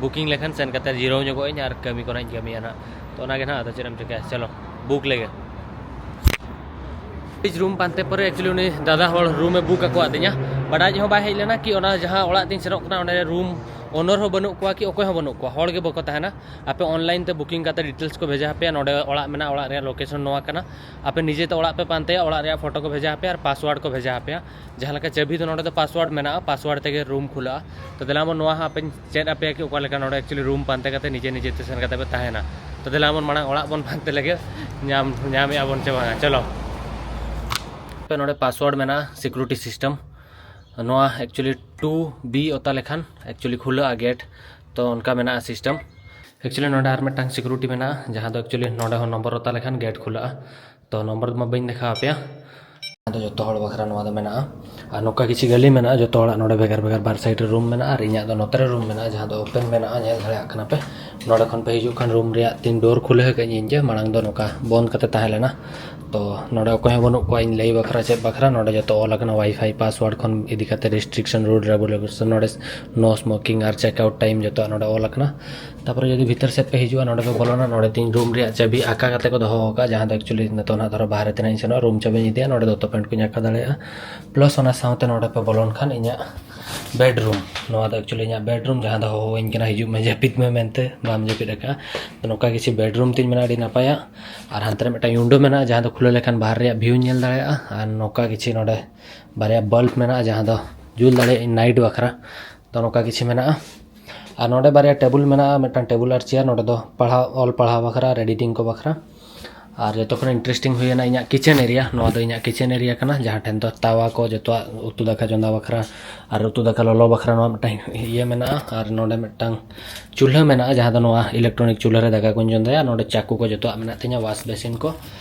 ᱵᱩᱠᱤᱝ ᱞᱮᱠᱷᱟᱱ ᱥᱮᱱ ᱠᱟᱛᱮ ᱡᱤᱨᱟᱹᱣ ᱧᱚᱜᱚᱜ ᱟᱹᱧ ᱟᱨ ᱠᱟᱹᱢᱤ ᱠᱚ ᱱᱟᱦᱟᱜ ᱤᱧ ᱠᱟᱹᱢᱤᱭᱟ ᱱᱟᱦᱟᱜ᱾ ᱛᱚ ᱚᱱᱟᱜᱮ ᱱᱟᱦᱟᱜ ᱟᱫᱚ ᱪᱮᱫ ᱮᱢ ᱪᱤᱠᱟᱹᱭᱟ, ᱪᱚᱞᱚ ᱵᱩᱠ ᱞᱮᱜᱮ᱾ ᱨᱩᱢ ᱯᱟᱱᱛᱮ ᱯᱚᱨᱮ ᱮᱠᱪᱩᱭᱮᱞᱤ ᱩᱱᱤ ᱫᱟᱫᱟ ᱦᱚᱲ ᱨᱩᱢᱮ ᱵᱩᱠ ᱟᱠᱟᱫ ᱛᱤᱧᱟ, but ᱟᱡ ᱦᱚᱸ ᱵᱟᱭ ᱦᱮᱡ ᱞᱮᱱᱟ ᱠᱤ ᱚᱱᱟ ᱡᱟᱦᱟᱸ ᱚᱲᱟᱜ ᱛᱤᱧ ᱥᱮᱱᱚᱜ ᱠᱟᱱᱟ, ᱚᱸᱰᱮ ᱨᱩᱢ ᱳᱱᱟᱨ ᱦᱚᱸ ᱵᱟᱹᱱᱩᱜ ᱠᱚᱣᱟ ᱠᱤ ᱚᱠᱚᱭ ᱦᱚᱸ ᱵᱟᱹᱱᱩᱜ ᱠᱚᱣᱟ, ᱦᱚᱲ ᱜᱮ ᱵᱟᱠᱚ ᱛᱟᱦᱮᱱᱟ᱾ ᱟᱯᱮ ᱚᱱᱞᱟᱭᱤᱱ ᱛᱮ ᱵᱩᱠᱤᱝ ᱠᱟᱛᱮ ᱰᱤᱴᱮᱞᱥ ᱠᱚ ᱵᱷᱮᱡᱟ ᱟᱯᱮᱭᱟ, ᱱᱚᱰᱮ ᱚᱲᱟᱜ ᱢᱮᱱᱟᱜᱼᱟ, ᱚᱲᱟᱜ ᱨᱮᱭᱟᱜ ᱞᱳᱠᱮᱥᱚᱱ ᱱᱚᱣᱟ ᱠᱟᱱᱟ᱾ ᱟᱯᱮ ᱱᱤᱡᱮ ᱛᱮ ᱚᱲᱟᱜ ᱯᱮ ᱯᱟᱱᱛᱮᱭᱟ, ᱚᱲᱟᱜ ᱨᱮᱭᱟᱜ ᱯᱷᱳᱴᱳ ᱠᱚ ᱵᱷᱮᱡᱟ ᱟᱯᱮᱭᱟ ᱟᱨ ᱯᱟᱥᱣᱟᱨᱰ ᱠᱚ ᱵᱷᱮᱡᱟ ᱟᱯᱮᱭᱟ᱾ ᱡᱟᱦᱟᱸ ᱞᱮᱠᱟ ᱪᱟᱹᱵᱤ ᱫᱚ ᱱᱚᱰᱮ ᱫᱚ ᱯᱟᱥᱣᱟᱨᱰ ᱢᱮᱱᱟᱜᱼᱟ, ᱯᱟᱥᱣᱟᱨᱰ ᱛᱮᱜᱮ ᱨᱩᱢ ᱠᱷᱩᱞᱟᱹᱜᱼᱟ᱾ ᱛᱚ ᱫᱮᱞᱟ ᱵᱚᱱ ᱱᱚᱣᱟ ᱦᱚᱸ ᱟᱯᱮᱧ ᱪᱮᱫ ᱟᱯᱮᱭᱟ ᱠᱤ ᱚᱠᱟ ᱞᱮᱠᱟ ᱱᱚᱰᱮ ᱮᱠᱪᱩᱭᱮᱞᱤ ᱨᱩᱢ ᱯᱟᱱᱛᱮ ᱠᱟᱛᱮ ᱱᱤᱡᱮ ᱱᱤᱡᱮ ᱛᱮ ᱥᱮᱱ ᱠᱟᱛᱮ ᱯᱮ ᱛᱟᱦᱮᱱᱟ᱾ ᱛᱚ ᱫᱮᱞᱟ ᱵᱚᱱ ᱢᱟᱲᱟᱝ ᱚᱲᱟᱜ ᱵᱚᱱ ᱯᱟᱱᱛᱮ ᱞᱮᱜᱮ, ᱧᱟᱢ ᱧᱟᱢᱮᱜᱼᱟ ᱵᱚᱱ ᱪᱮ ᱵᱟᱝᱟ᱾ ᱪᱚᱞᱚ᱾ ᱟᱯᱮ ᱱᱚᱰᱮ ᱯᱟᱥᱣᱟᱨᱰ ᱢᱮᱱᱟᱜᱼᱟ, ᱥᱤᱠᱩᱨᱤᱴᱤ ᱥᱤᱥᱴᱮᱢ᱾ ᱱᱚᱣᱟ ᱮᱠᱪᱩᱭᱮᱞᱤ ᱴᱩ ᱵᱤ ᱚᱛᱟ ᱞᱮᱠᱷᱟᱱ ᱮᱠᱪᱩᱭᱮᱞᱤ ᱠᱷᱩᱞᱟᱹᱜᱼᱟ ᱜᱮᱴ᱾ ᱛᱚ ᱚᱱᱠᱟ ᱢᱮᱱᱟᱜᱼᱟ ᱥᱤᱥᱴᱮᱢ᱾ ᱮᱠᱪᱩᱭᱮᱞᱤ ᱱᱚᱰᱮ ᱟᱨ ᱢᱤᱫᱴᱟᱝ ᱥᱤᱠᱩᱨᱤᱴᱤ ᱢᱮᱱᱟᱜᱼᱟ, ᱡᱟᱦᱟᱸ ᱫᱚ ᱮᱠᱪᱩᱭᱮᱞᱤ ᱱᱚᱰᱮ ᱦᱚᱸ ᱱᱚᱢᱵᱚᱨ ᱚᱛᱟ ᱞᱮᱠᱷᱟᱱ ᱜᱮᱴ ᱠᱷᱩᱞᱟᱹᱜᱼᱟ᱾ ᱛᱚ ᱱᱚᱢᱵᱚᱨ ᱢᱟ ᱵᱟᱹᱧ ᱫᱮᱠᱷᱟᱣ ᱟᱯᱮᱭᱟ᱾ ᱟᱫᱚ ᱡᱚᱛᱚ ᱦᱚᱲ ᱵᱟᱠᱷᱨᱟ ᱱᱚᱣᱟ ᱫᱚ ᱢᱮᱱᱟᱜᱼᱟ᱾ ᱟᱨ ᱱᱚᱝᱠᱟ ᱠᱤᱪᱷᱩ ᱜᱟᱹᱞᱤ ᱢᱮᱱᱟᱜᱼᱟ, ᱡᱚᱛᱚ ᱦᱚᱲᱟᱜ ᱱᱚᱰᱮ ᱵᱷᱮᱜᱟᱨ ᱵᱷᱮᱜᱟᱨ ᱵᱟᱨ ᱥᱟᱭᱤᱰ ᱨᱮ ᱨᱩᱢ ᱢᱮᱱᱟᱜᱼᱟ᱾ ᱟᱨ ᱤᱧᱟᱹᱜ ᱫᱚ ᱱᱚᱛᱮ ᱨᱮ ᱨᱩᱢ ᱢᱮᱱᱟᱜᱼᱟ, ᱡᱟᱦᱟᱸ ᱫᱚ ᱳᱯᱮᱱ ᱢᱮᱱᱟᱜᱼᱟ, ᱧᱮᱞ ᱫᱟᱲᱮᱭᱟᱜ ᱠᱟᱱᱟ ᱯᱮ᱾ ᱱᱚᱰᱮ ᱠᱷᱚᱱ ᱯᱮ ᱦᱤᱡᱩᱜ ᱠᱷᱟᱱ ᱨᱩᱢ ᱨᱮᱭᱟᱜ ᱛᱤᱱ ᱰᱳᱨ ᱠᱷᱩᱞᱟᱹᱣ ᱟᱠᱟᱫ ᱤᱧ ᱡᱮ, ᱢᱟᱲᱟᱝ ᱫᱚ ᱱᱚᱝᱠᱟ ᱵᱚᱱᱫ ᱠᱟᱛᱮ ᱛᱟᱦᱮᱸ ᱞᱮᱱᱟ᱾ ᱛᱚ ᱱᱚᱰᱮ ᱚᱠᱚᱭ ᱦᱚᱸ ᱵᱟᱹᱱᱩᱜ ᱠᱚᱣᱟ ᱤᱧ ᱞᱟᱹᱭ ᱵᱟᱠᱷᱨᱟ ᱪᱮᱫ ᱵᱟᱠᱷᱨᱟ᱾ ᱱᱚᱰᱮ ᱡᱚᱛᱚ ᱚᱞ ᱟᱠᱟᱱᱟ, ᱣᱟᱭᱯᱷᱟᱭ ᱯᱟᱥᱣᱟᱨᱰ ᱠᱷᱚᱱ ᱤᱫᱤ ᱠᱟᱛᱮ ᱨᱮᱥᱴᱨᱤᱠᱥᱚᱱ, ᱨᱩᱞ ᱨᱮᱜᱩᱞᱮᱥᱚᱱ, ᱱᱚᱰᱮ ᱱᱳ ᱥᱢᱳᱠᱤᱝ ᱟᱨ ᱪᱮᱠ ᱟᱣᱩᱴ ᱴᱟᱭᱤᱢ ᱡᱚᱛᱚᱣᱟᱜ ᱱᱚᱰᱮ ᱚᱞ ᱟᱠᱟᱱᱟ᱾ ᱛᱟᱯᱚᱨᱮ ᱡᱩᱫᱤ ᱵᱷᱤᱛᱟᱹᱨ ᱥᱮᱫ ᱯᱮ ᱦᱤᱡᱩᱜᱼᱟ, ᱱᱚᱰᱮ ᱯᱮ ᱵᱚᱞᱚᱱᱟ, ᱱᱚᱰᱮ ᱛᱤᱧ ᱨᱩᱢ ᱨᱮᱭᱟᱜ ᱪᱟᱹᱵᱤ ᱟᱠᱟ ᱠᱟᱛᱮ ᱠᱚ ᱫᱚᱦᱚ ᱟᱠᱟᱫᱼᱟ, ᱡᱟᱦᱟᱸ ᱫᱚ ᱮᱠᱪᱩᱭᱮᱞᱤ ᱱᱤᱛᱚᱜ ᱱᱟᱦᱟᱜ ᱫᱷᱚᱨᱚ ᱵᱟᱦᱨᱮ ᱛᱮ ᱱᱟᱦᱟᱜ ᱤᱧ ᱥᱮᱱᱚᱜᱼᱟ, ᱨᱩᱢ ᱪᱟᱹᱵᱤᱧ ᱤᱫᱤᱭᱟ, ᱱᱚᱰᱮ ᱫᱚᱛᱚ ᱯᱮᱱᱴ ᱠᱚᱧ ᱟᱠᱟ ᱫᱟᱲᱮᱭᱟᱜᱼᱟ᱾ ᱯᱞᱟᱥ ᱚᱱᱟ ᱥᱟᱶᱛᱮ ᱱᱚᱰᱮ ᱯᱮ ᱵᱚᱞᱚᱱ ᱠᱷᱟᱱ ᱤᱧᱟᱹᱜ ᱵᱮᱰᱨᱩᱢ, ᱱᱚᱣᱟ ᱫᱚ ᱮᱠᱪᱩᱭᱮᱞᱤ ᱤᱧᱟᱹᱜ ᱵᱮᱰᱨᱩᱢ, ᱡᱟᱦᱟᱸ ᱫᱚ ᱦᱚᱦᱚᱣᱟᱹᱧ ᱠᱟᱱᱟ ᱦᱤᱡᱩᱜ ᱢᱮ ᱡᱟᱹᱯᱤᱫ ᱢᱮ ᱢᱮᱱᱛᱮ, ᱵᱟᱢ ᱡᱟᱹᱯᱤᱫ ᱟᱠᱟᱫᱼᱟ᱾ ᱛᱚ ᱱᱚᱝᱠᱟ ᱠᱤᱪᱷᱩ ᱵᱮᱰᱨᱩᱢ ᱛᱤᱧ ᱢᱮᱱᱟᱜᱼᱟ, ᱟᱹᱰᱤ ᱱᱟᱯᱟᱭᱟ᱾ ᱟᱨ ᱦᱟᱱᱛᱮ ᱨᱮ ᱢᱤᱫᱴᱟᱝ ᱩᱭᱤᱱᱰᱳ ᱢᱮᱱᱟᱜᱼᱟ, ᱡᱟᱦᱟᱸ ᱫᱚ ᱠᱷᱩᱞᱟᱹᱣ ᱞᱮᱠᱷᱟᱱ ᱵᱟᱦᱨᱮ ᱨᱮᱭᱟᱜ ᱵᱷᱤᱭᱩᱧ ᱧᱮᱞ ᱫᱟᱲᱮᱭᱟᱜᱼᱟ᱾ ᱟᱨ ᱱᱚᱝᱠᱟ ᱠᱤᱪᱷᱩ ᱱᱚᱰᱮ ᱵᱟᱨᱭᱟ ᱵᱟᱞᱵ ᱢᱮᱱᱟᱜᱼᱟ, ᱡᱟᱦᱟᱸ ᱫᱚ ᱡᱩᱞ ᱫᱟᱲᱮᱭᱟᱜ ᱟᱹᱧ ᱱᱟᱭᱤᱴ ᱵᱟᱠᱷᱨᱟ᱾ ᱛᱚ ᱱᱚᱝᱠᱟ ᱠᱤᱪᱷᱩ ᱢᱮᱱᱟᱜᱼᱟ᱾ ᱟᱨ ᱱᱚᱰᱮ ᱵᱟᱨᱭᱟ ᱴᱮᱵᱩᱞ ᱢᱮᱱᱟᱜᱼᱟ, ᱢᱤᱫᱴᱟᱝ ᱴᱮᱵᱩᱞ ᱟᱨ ᱪᱮᱭᱟᱨ, ᱱᱚᱰᱮ ᱫᱚ ᱯᱟᱲᱦᱟᱣ, ᱚᱞ ᱯᱟᱲᱦᱟᱣ ᱵᱟᱠᱷᱨᱟ ᱟᱨ ᱮᱰᱤᱴᱤᱝ ᱠᱚ ᱵᱟᱠᱷᱨᱟ᱾ ᱟᱨ ᱡᱚᱛᱚ ᱠᱷᱚᱱ ᱤᱱᱴᱟᱨᱮᱥᱴᱤᱝ ᱦᱩᱭᱮᱱᱟ ᱤᱧᱟᱹᱜ ᱠᱤᱪᱮᱱ ᱮᱨᱤᱭᱟ᱾ ᱱᱚᱣᱟ ᱫᱚ ᱤᱧᱟᱹᱜ ᱠᱤᱪᱮᱱ ᱮᱨᱤᱭᱟ ᱠᱟᱱᱟ, ᱡᱟᱦᱟᱸ ᱴᱷᱮᱱ ᱫᱚ ᱛᱟᱣᱟ ᱠᱚ, ᱡᱚᱛᱚᱣᱟᱜ ᱩᱛᱩ ᱫᱟᱠᱟ ᱪᱚᱸᱫᱟ ᱵᱟᱠᱷᱨᱟ ᱟᱨ ᱩᱛᱩ ᱫᱟᱠᱟ ᱞᱚᱞᱚ ᱵᱟᱠᱷᱨᱟ ᱱᱚᱣᱟ ᱢᱤᱫᱴᱟᱝ ᱤᱭᱟᱹ ᱢᱮᱱᱟᱜᱼᱟ᱾ ᱟᱨ ᱱᱚᱰᱮ ᱢᱤᱫᱴᱟᱝ ᱪᱩᱞᱦᱟᱹ ᱢᱮᱱᱟᱜᱼᱟ, ᱡᱟᱦᱟᱸ ᱫᱚ ᱱᱚᱣᱟ ᱤᱞᱮᱠᱴᱨᱚᱱᱤᱠ ᱪᱩᱞᱦᱟᱹ ᱨᱮ ᱫᱟᱠᱟ ᱠᱚᱧ ᱪᱚᱸᱫᱟᱭᱟ᱾ ᱱᱚᱰᱮ ᱪᱟᱠᱩ ᱠᱚ ᱡᱚᱛᱚᱣᱟᱜ ᱢᱮᱱᱟᱜ ᱛᱤᱧᱟ, ᱣᱟᱥ ᱵᱮᱥᱤᱱ ᱠᱚ,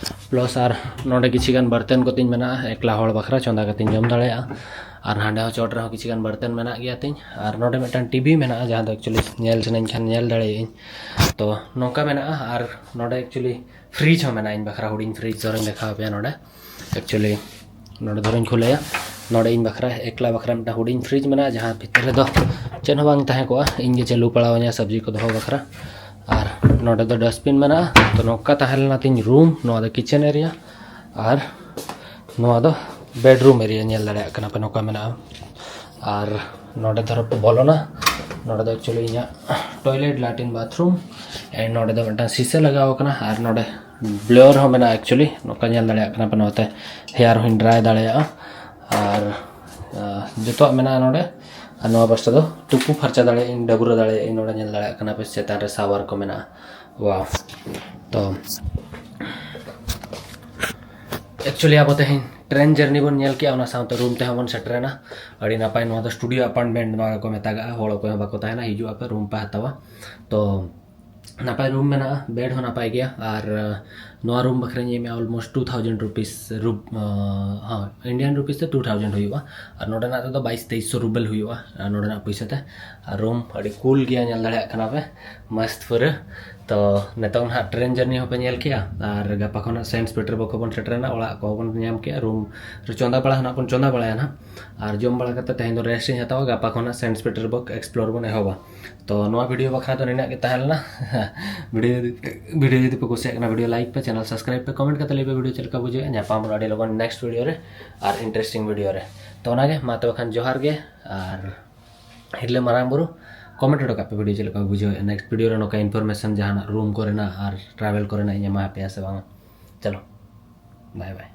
ᱯᱞᱟᱥ ᱟᱨ ᱱᱚᱰᱮ ᱠᱤᱪᱷᱤ ᱜᱟᱱ ᱵᱟᱨᱛᱮᱱ ᱠᱚᱛᱤᱧ ᱢᱮᱱᱟᱜᱼᱟ, ᱮᱠᱞᱟ ᱦᱚᱲ ᱵᱟᱠᱷᱨᱟ ᱪᱚᱸᱫᱟ ᱠᱟᱛᱮᱧ ᱡᱚᱢ ᱫᱟᱲᱮᱭᱟᱜᱼᱟ᱾ ᱟᱨ ᱦᱟᱸᱰᱮ ᱦᱚᱸ ᱪᱚᱴ ᱨᱮᱦᱚᱸ ᱠᱤᱪᱷᱤ ᱜᱟᱱ ᱵᱟᱨᱛᱮᱱ ᱢᱮᱱᱟᱜ ᱜᱮᱭᱟ ᱛᱤᱧ᱾ ᱟᱨ ᱱᱚᱰᱮ ᱢᱤᱫᱴᱟᱝ ᱴᱤᱵᱷᱤ ᱢᱮᱱᱟᱜᱼᱟ, ᱡᱟᱦᱟᱸ ᱫᱚ ᱮᱠᱪᱩᱭᱮᱞᱤ ᱧᱮᱞ ᱥᱟᱱᱟᱧ ᱠᱷᱟᱱ ᱧᱮᱞ ᱫᱟᱲᱮᱭᱟᱜ ᱟᱹᱧ᱾ ᱛᱚ ᱱᱚᱝᱠᱟ ᱢᱮᱱᱟᱜᱼᱟ᱾ ᱟᱨ ᱱᱚᱰᱮ ᱮᱠᱪᱩᱭᱮᱞᱤ ᱯᱷᱨᱤᱡᱽ ᱦᱚᱸ ᱢᱮᱱᱟᱜᱼᱟ ᱤᱧ ᱵᱟᱠᱷᱨᱟ, ᱦᱩᱰᱤᱧ ᱯᱷᱨᱤᱡᱽ ᱫᱷᱚᱨᱚᱧ ᱫᱮᱠᱷᱟᱣ ᱟᱯᱮᱭᱟ ᱱᱚᱰᱮ᱾ ᱮᱠᱪᱩᱭᱮᱞᱤ ᱱᱚᱰᱮ ᱫᱷᱚᱨᱚᱧ ᱠᱷᱩᱞᱟᱹᱭᱟ, ᱱᱚᱰᱮ ᱤᱧ ᱵᱟᱠᱷᱨᱟ, ᱮᱠᱞᱟ ᱵᱟᱠᱷᱨᱟ ᱢᱤᱫᱴᱟᱝ ᱦᱩᱰᱤᱧ ᱯᱷᱨᱤᱡᱽ ᱢᱮᱱᱟᱜᱼᱟ, ᱡᱟᱦᱟᱸ ᱵᱷᱤᱛᱤᱨ ᱨᱮᱫᱚ ᱪᱮᱫ ᱦᱚᱸ ᱵᱟᱝ ᱛᱟᱦᱮᱸ ᱠᱚᱜᱼᱟ, ᱤᱧ ᱜᱮ ᱪᱟᱹᱞᱩ ᱯᱟᱲᱟᱣ ᱟᱹᱧᱟ ᱥᱚᱵᱽᱡᱤ ᱠᱚ ᱫᱚᱦᱚ ᱵᱟᱠᱷᱨᱟ᱾ ᱟᱨ ᱱᱚᱰᱮ ᱫᱚ ᱰᱟᱥᱴᱵᱤᱱ ᱢᱮᱱᱟᱜᱼᱟ᱾ ᱛᱚ ᱱᱚᱝᱠᱟ ᱛᱟᱦᱮᱸ ᱞᱮᱱᱟ ᱛᱤᱧ ᱨᱩᱢ, ᱱᱚᱣᱟ ᱫᱚ ᱠᱤᱪᱮᱱ ᱮᱨᱤᱭᱟ᱾ ᱟᱨ ᱱᱚᱣᱟ ᱫᱚ ᱵᱮᱰᱨᱩᱢ ᱮᱨᱤᱭᱟ, ᱧᱮᱞ ᱫᱟᱲᱮᱭᱟᱜ ᱠᱟᱱᱟ ᱯᱮ ᱱᱚᱝᱠᱟ ᱢᱮᱱᱟᱜᱼᱟ᱾ ᱟᱨ ᱱᱚᱰᱮ ᱫᱷᱚᱨᱚ ᱯᱮ ᱵᱚᱞᱚᱱᱟ, ᱱᱚᱰᱮ ᱫᱚ ᱮᱠᱪᱩᱭᱮᱞᱤ ᱤᱧᱟᱹᱜ ᱴᱚᱭᱞᱮᱴ, ᱞᱮᱴᱨᱤᱱ, ᱵᱟᱛᱷᱨᱩᱢ᱾ ᱮᱱᱰ ᱱᱚᱰᱮ ᱫᱚ ᱢᱤᱫᱴᱟᱝ ᱥᱤᱥᱟᱹ ᱞᱟᱜᱟᱣ ᱟᱠᱟᱱᱟ᱾ ᱟᱨ ᱱᱚᱰᱮ ᱵᱞᱮᱣᱟᱨ ᱦᱚᱸ ᱢᱮᱱᱟᱜᱼᱟ, ᱮᱠᱪᱩᱭᱮᱞᱤ ᱱᱚᱝᱠᱟ ᱧᱮᱞ ᱫᱟᱲᱮᱭᱟᱜ ᱠᱟᱱᱟ ᱯᱮ, ᱱᱚᱛᱮ ᱦᱮᱭᱟᱨ ᱦᱚᱸᱧ ᱰᱨᱟᱭ ᱫᱟᱲᱮᱭᱟᱜᱼᱟ᱾ ᱟᱨ ᱟᱸ, ᱡᱚᱛᱚᱣᱟᱜ ᱢᱮᱱᱟᱜᱼᱟ ᱱᱚᱰᱮ᱾ ᱟᱨ ᱱᱚᱣᱟ ᱯᱟᱥᱴᱟ ᱫᱚ ᱛᱩᱯᱩ ᱯᱷᱟᱨᱪᱟ ᱫᱟᱲᱮᱭᱟᱜ ᱟᱹᱧ, ᱰᱟᱹᱵᱽᱨᱟᱹ ᱫᱟᱲᱮᱭᱟᱜ ᱟᱹᱧ᱾ ᱱᱚᱰᱮ ᱧᱮᱞ ᱫᱟᱲᱮᱭᱟᱜ ᱠᱟᱱᱟ ᱯᱮ, ᱪᱮᱛᱟᱱ ᱨᱮ ᱥᱟᱣᱟᱨ ᱠᱚ ᱢᱮᱱᱟᱜᱼᱟ᱾ ᱣᱟᱣ! ᱛᱚ ᱮᱠᱪᱩᱭᱮᱞᱤ ᱟᱵᱚ ᱛᱮᱦᱮᱧ ᱴᱨᱮᱱ ᱡᱟᱨᱱᱤ ᱵᱚᱱ ᱧᱮᱞ ᱠᱮᱜᱼᱟ, ᱚᱱᱟ ᱥᱟᱶᱛᱮ ᱨᱩᱢ ᱛᱮᱦᱚᱸ ᱵᱚᱱ ᱥᱮᱴᱮᱨᱮᱱᱟ᱾ ᱟᱹᱰᱤ ᱱᱟᱯᱟᱭ, ᱱᱚᱣᱟ ᱫᱚ ᱥᱴᱩᱰᱤᱭᱳ ᱟᱯᱟᱨᱴᱢᱮᱱᱴ ᱱᱚᱣᱟ ᱜᱮᱠᱚ ᱢᱮᱛᱟᱜᱟᱜᱼᱟ᱾ ᱦᱚᱲ ᱚᱠᱚᱭ ᱦᱚᱸ ᱵᱟᱠᱚ ᱛᱟᱦᱮᱱᱟ, ᱦᱤᱡᱩᱜ ᱟᱯᱮ, ᱨᱩᱢ ᱯᱮ ᱦᱟᱛᱟᱣᱟ᱾ ᱛᱚ ᱱᱟᱯᱟᱭ ᱨᱩᱢ ᱢᱮᱱᱟᱜᱼᱟ, ᱵᱮᱰ ᱦᱚᱸ ᱱᱟᱯᱟᱭ ᱜᱮᱭᱟ᱾ ᱟᱨ ᱱᱚᱣᱟ ᱨᱩᱢ ᱵᱟᱠᱷᱨᱟᱧ ᱮᱢᱮᱜᱼᱟ ᱚᱞᱢᱳᱥᱴ ᱴᱩ ᱛᱷᱟᱣᱡᱮᱱᱰ ᱨᱩᱯᱤᱥ, ᱨᱩᱯ-, ᱦᱚᱸ, ᱤᱱᱰᱤᱭᱟᱱ ᱨᱩᱯᱤᱥ ᱛᱮ ᱴᱩ ᱛᱷᱟᱣᱡᱮᱱᱰ ᱦᱩᱭᱩᱜᱼᱟ᱾ ᱟᱨ ᱱᱚᱰᱮᱱᱟᱜ ᱛᱮᱫᱚ ᱵᱟᱭᱤᱥ ᱛᱮᱭᱤᱥ ᱥᱚ ᱨᱩᱵᱮᱞ ᱦᱩᱭᱩᱜᱼᱟ, ᱟᱨ ᱱᱚᱰᱮᱱᱟᱜ ᱯᱩᱭᱥᱟᱹ ᱛᱮ᱾ ᱟᱨ ᱨᱩᱢ ᱟᱹᱰᱤ ᱠᱩᱞ ᱜᱮᱭᱟ, ᱧᱮᱞ ᱫᱟᱲᱮᱭᱟᱜ ᱠᱟᱱᱟ ᱯᱮ, ᱢᱚᱥᱛ ᱯᱩᱨᱟᱹ᱾ ᱛᱚ ᱱᱤᱛᱚᱝ ᱱᱟᱦᱟᱜ ᱴᱨᱮᱱ ᱡᱟᱨᱱᱤ ᱦᱚᱸᱯᱮ ᱧᱮᱞ ᱠᱮᱜᱼᱟ, ᱟᱨ ᱜᱟᱯᱟ ᱠᱷᱚᱱᱟᱜ ᱥᱮᱱᱴ ᱯᱤᱴᱟᱨᱵᱚᱨᱜ ᱦᱚᱸᱵᱚᱱ ᱥᱮᱴᱮᱨᱮᱱᱟ, ᱚᱲᱟᱜ ᱠᱚᱦᱚᱸ ᱵᱚᱱ ᱧᱟᱢ ᱠᱮᱜᱼᱟ, ᱨᱩᱢ ᱨᱮ ᱪᱚᱸᱫᱟ ᱵᱟᱲᱟ ᱱᱟᱦᱟᱜ ᱵᱚᱱ ᱪᱚᱸᱫᱟ ᱵᱟᱲᱟᱭᱟ ᱱᱟᱦᱟᱜ᱾ ᱟᱨ ᱡᱚᱢ ᱵᱟᱲᱟ ᱠᱟᱛᱮ ᱛᱮᱦᱮᱧ ᱫᱚ ᱨᱮᱥᱴ ᱤᱧ ᱦᱟᱛᱟᱣᱟ, ᱜᱟᱯᱟ ᱠᱷᱚᱱᱟᱜ ᱥᱮᱱᱴ ᱯᱤᱴᱟᱨᱵᱚᱨᱜ ᱮᱠᱥᱯᱞᱳᱨ ᱵᱚᱱ ᱮᱦᱚᱵᱟ᱾ ᱛᱚ ᱱᱚᱣᱟ ᱵᱷᱤᱰᱤᱭᱳ ᱵᱟᱠᱷᱨᱟ ᱫᱚ ᱱᱤᱱᱟᱹᱜ ᱜᱮ ᱛᱟᱦᱮᱸ ᱞᱮᱱᱟ᱾ ᱵᱷᱤᱰᱤᱭᱳ ᱵᱷᱤᱰᱤᱭᱳ ᱡᱩᱫᱤ ᱯᱮ ᱠᱩᱥᱤᱭᱟᱜ ᱠᱟᱱᱟ, ᱵᱷᱤᱰᱤᱭᱳ ᱞᱟᱭᱤᱠ ᱯᱮ, ᱪᱮᱱᱮᱞ ᱥᱟᱵᱥᱠᱨᱟᱭᱤᱵ ᱯᱮ, ᱠᱚᱢᱮᱱᱴ ᱠᱟᱛᱮ ᱞᱟᱹᱭ ᱯᱮ ᱵᱷᱤᱰᱤᱭᱳ ᱪᱮᱫ ᱞᱮᱠᱟ ᱵᱩᱡᱷᱟᱹᱜᱼᱟ᱾ ᱧᱟᱯᱟᱢ ᱵᱚᱱ ᱟᱹᱰᱤ ᱞᱚᱜᱚᱱ ᱱᱮᱠᱥᱴ ᱵᱷᱤᱰᱤᱭᱳ ᱨᱮ ᱟᱨ ᱤᱱᱴᱟᱨᱮᱥᱴᱤᱝ ᱵᱷᱤᱰᱤᱭᱳ ᱨᱮ᱾ ᱛᱚ ᱚᱱᱟᱜᱮ, ᱢᱟ ᱛᱚᱵᱮ ᱠᱷᱟᱱ ᱡᱚᱦᱟᱨ ᱜᱮ, ᱟᱨ ᱦᱤᱨᱞᱟᱹ ᱢᱟᱨᱟᱝ ᱵᱩᱨᱩ ᱠᱚᱢᱮᱱᱴ ᱦᱚᱴᱚ ᱠᱟᱜ ᱯᱮ ᱵᱷᱤᱰᱤᱭᱳ ᱪᱮᱫ ᱞᱮᱠᱟ ᱯᱮ ᱵᱩᱡᱷᱟᱹᱣᱮᱫᱼᱟ, ᱱᱮᱠᱥᱴ ᱵᱷᱤᱰᱤᱭᱳ ᱨᱮ ᱱᱚᱝᱠᱟ ᱤᱱᱯᱷᱚᱨᱢᱮᱥᱚᱱ ᱡᱟᱦᱟᱱᱟᱜ ᱨᱩᱢ ᱠᱚᱨᱮᱱᱟᱜ ᱟᱨ ᱴᱨᱟᱵᱷᱮᱞ ᱠᱚᱨᱮᱱᱟᱜ ᱤᱧ ᱮᱢᱟ ᱯᱮᱭᱟ ᱥᱮ ᱵᱟᱝᱟ᱾ ᱪᱚᱞᱚ, ᱵᱟᱭ ᱵᱟᱭ᱾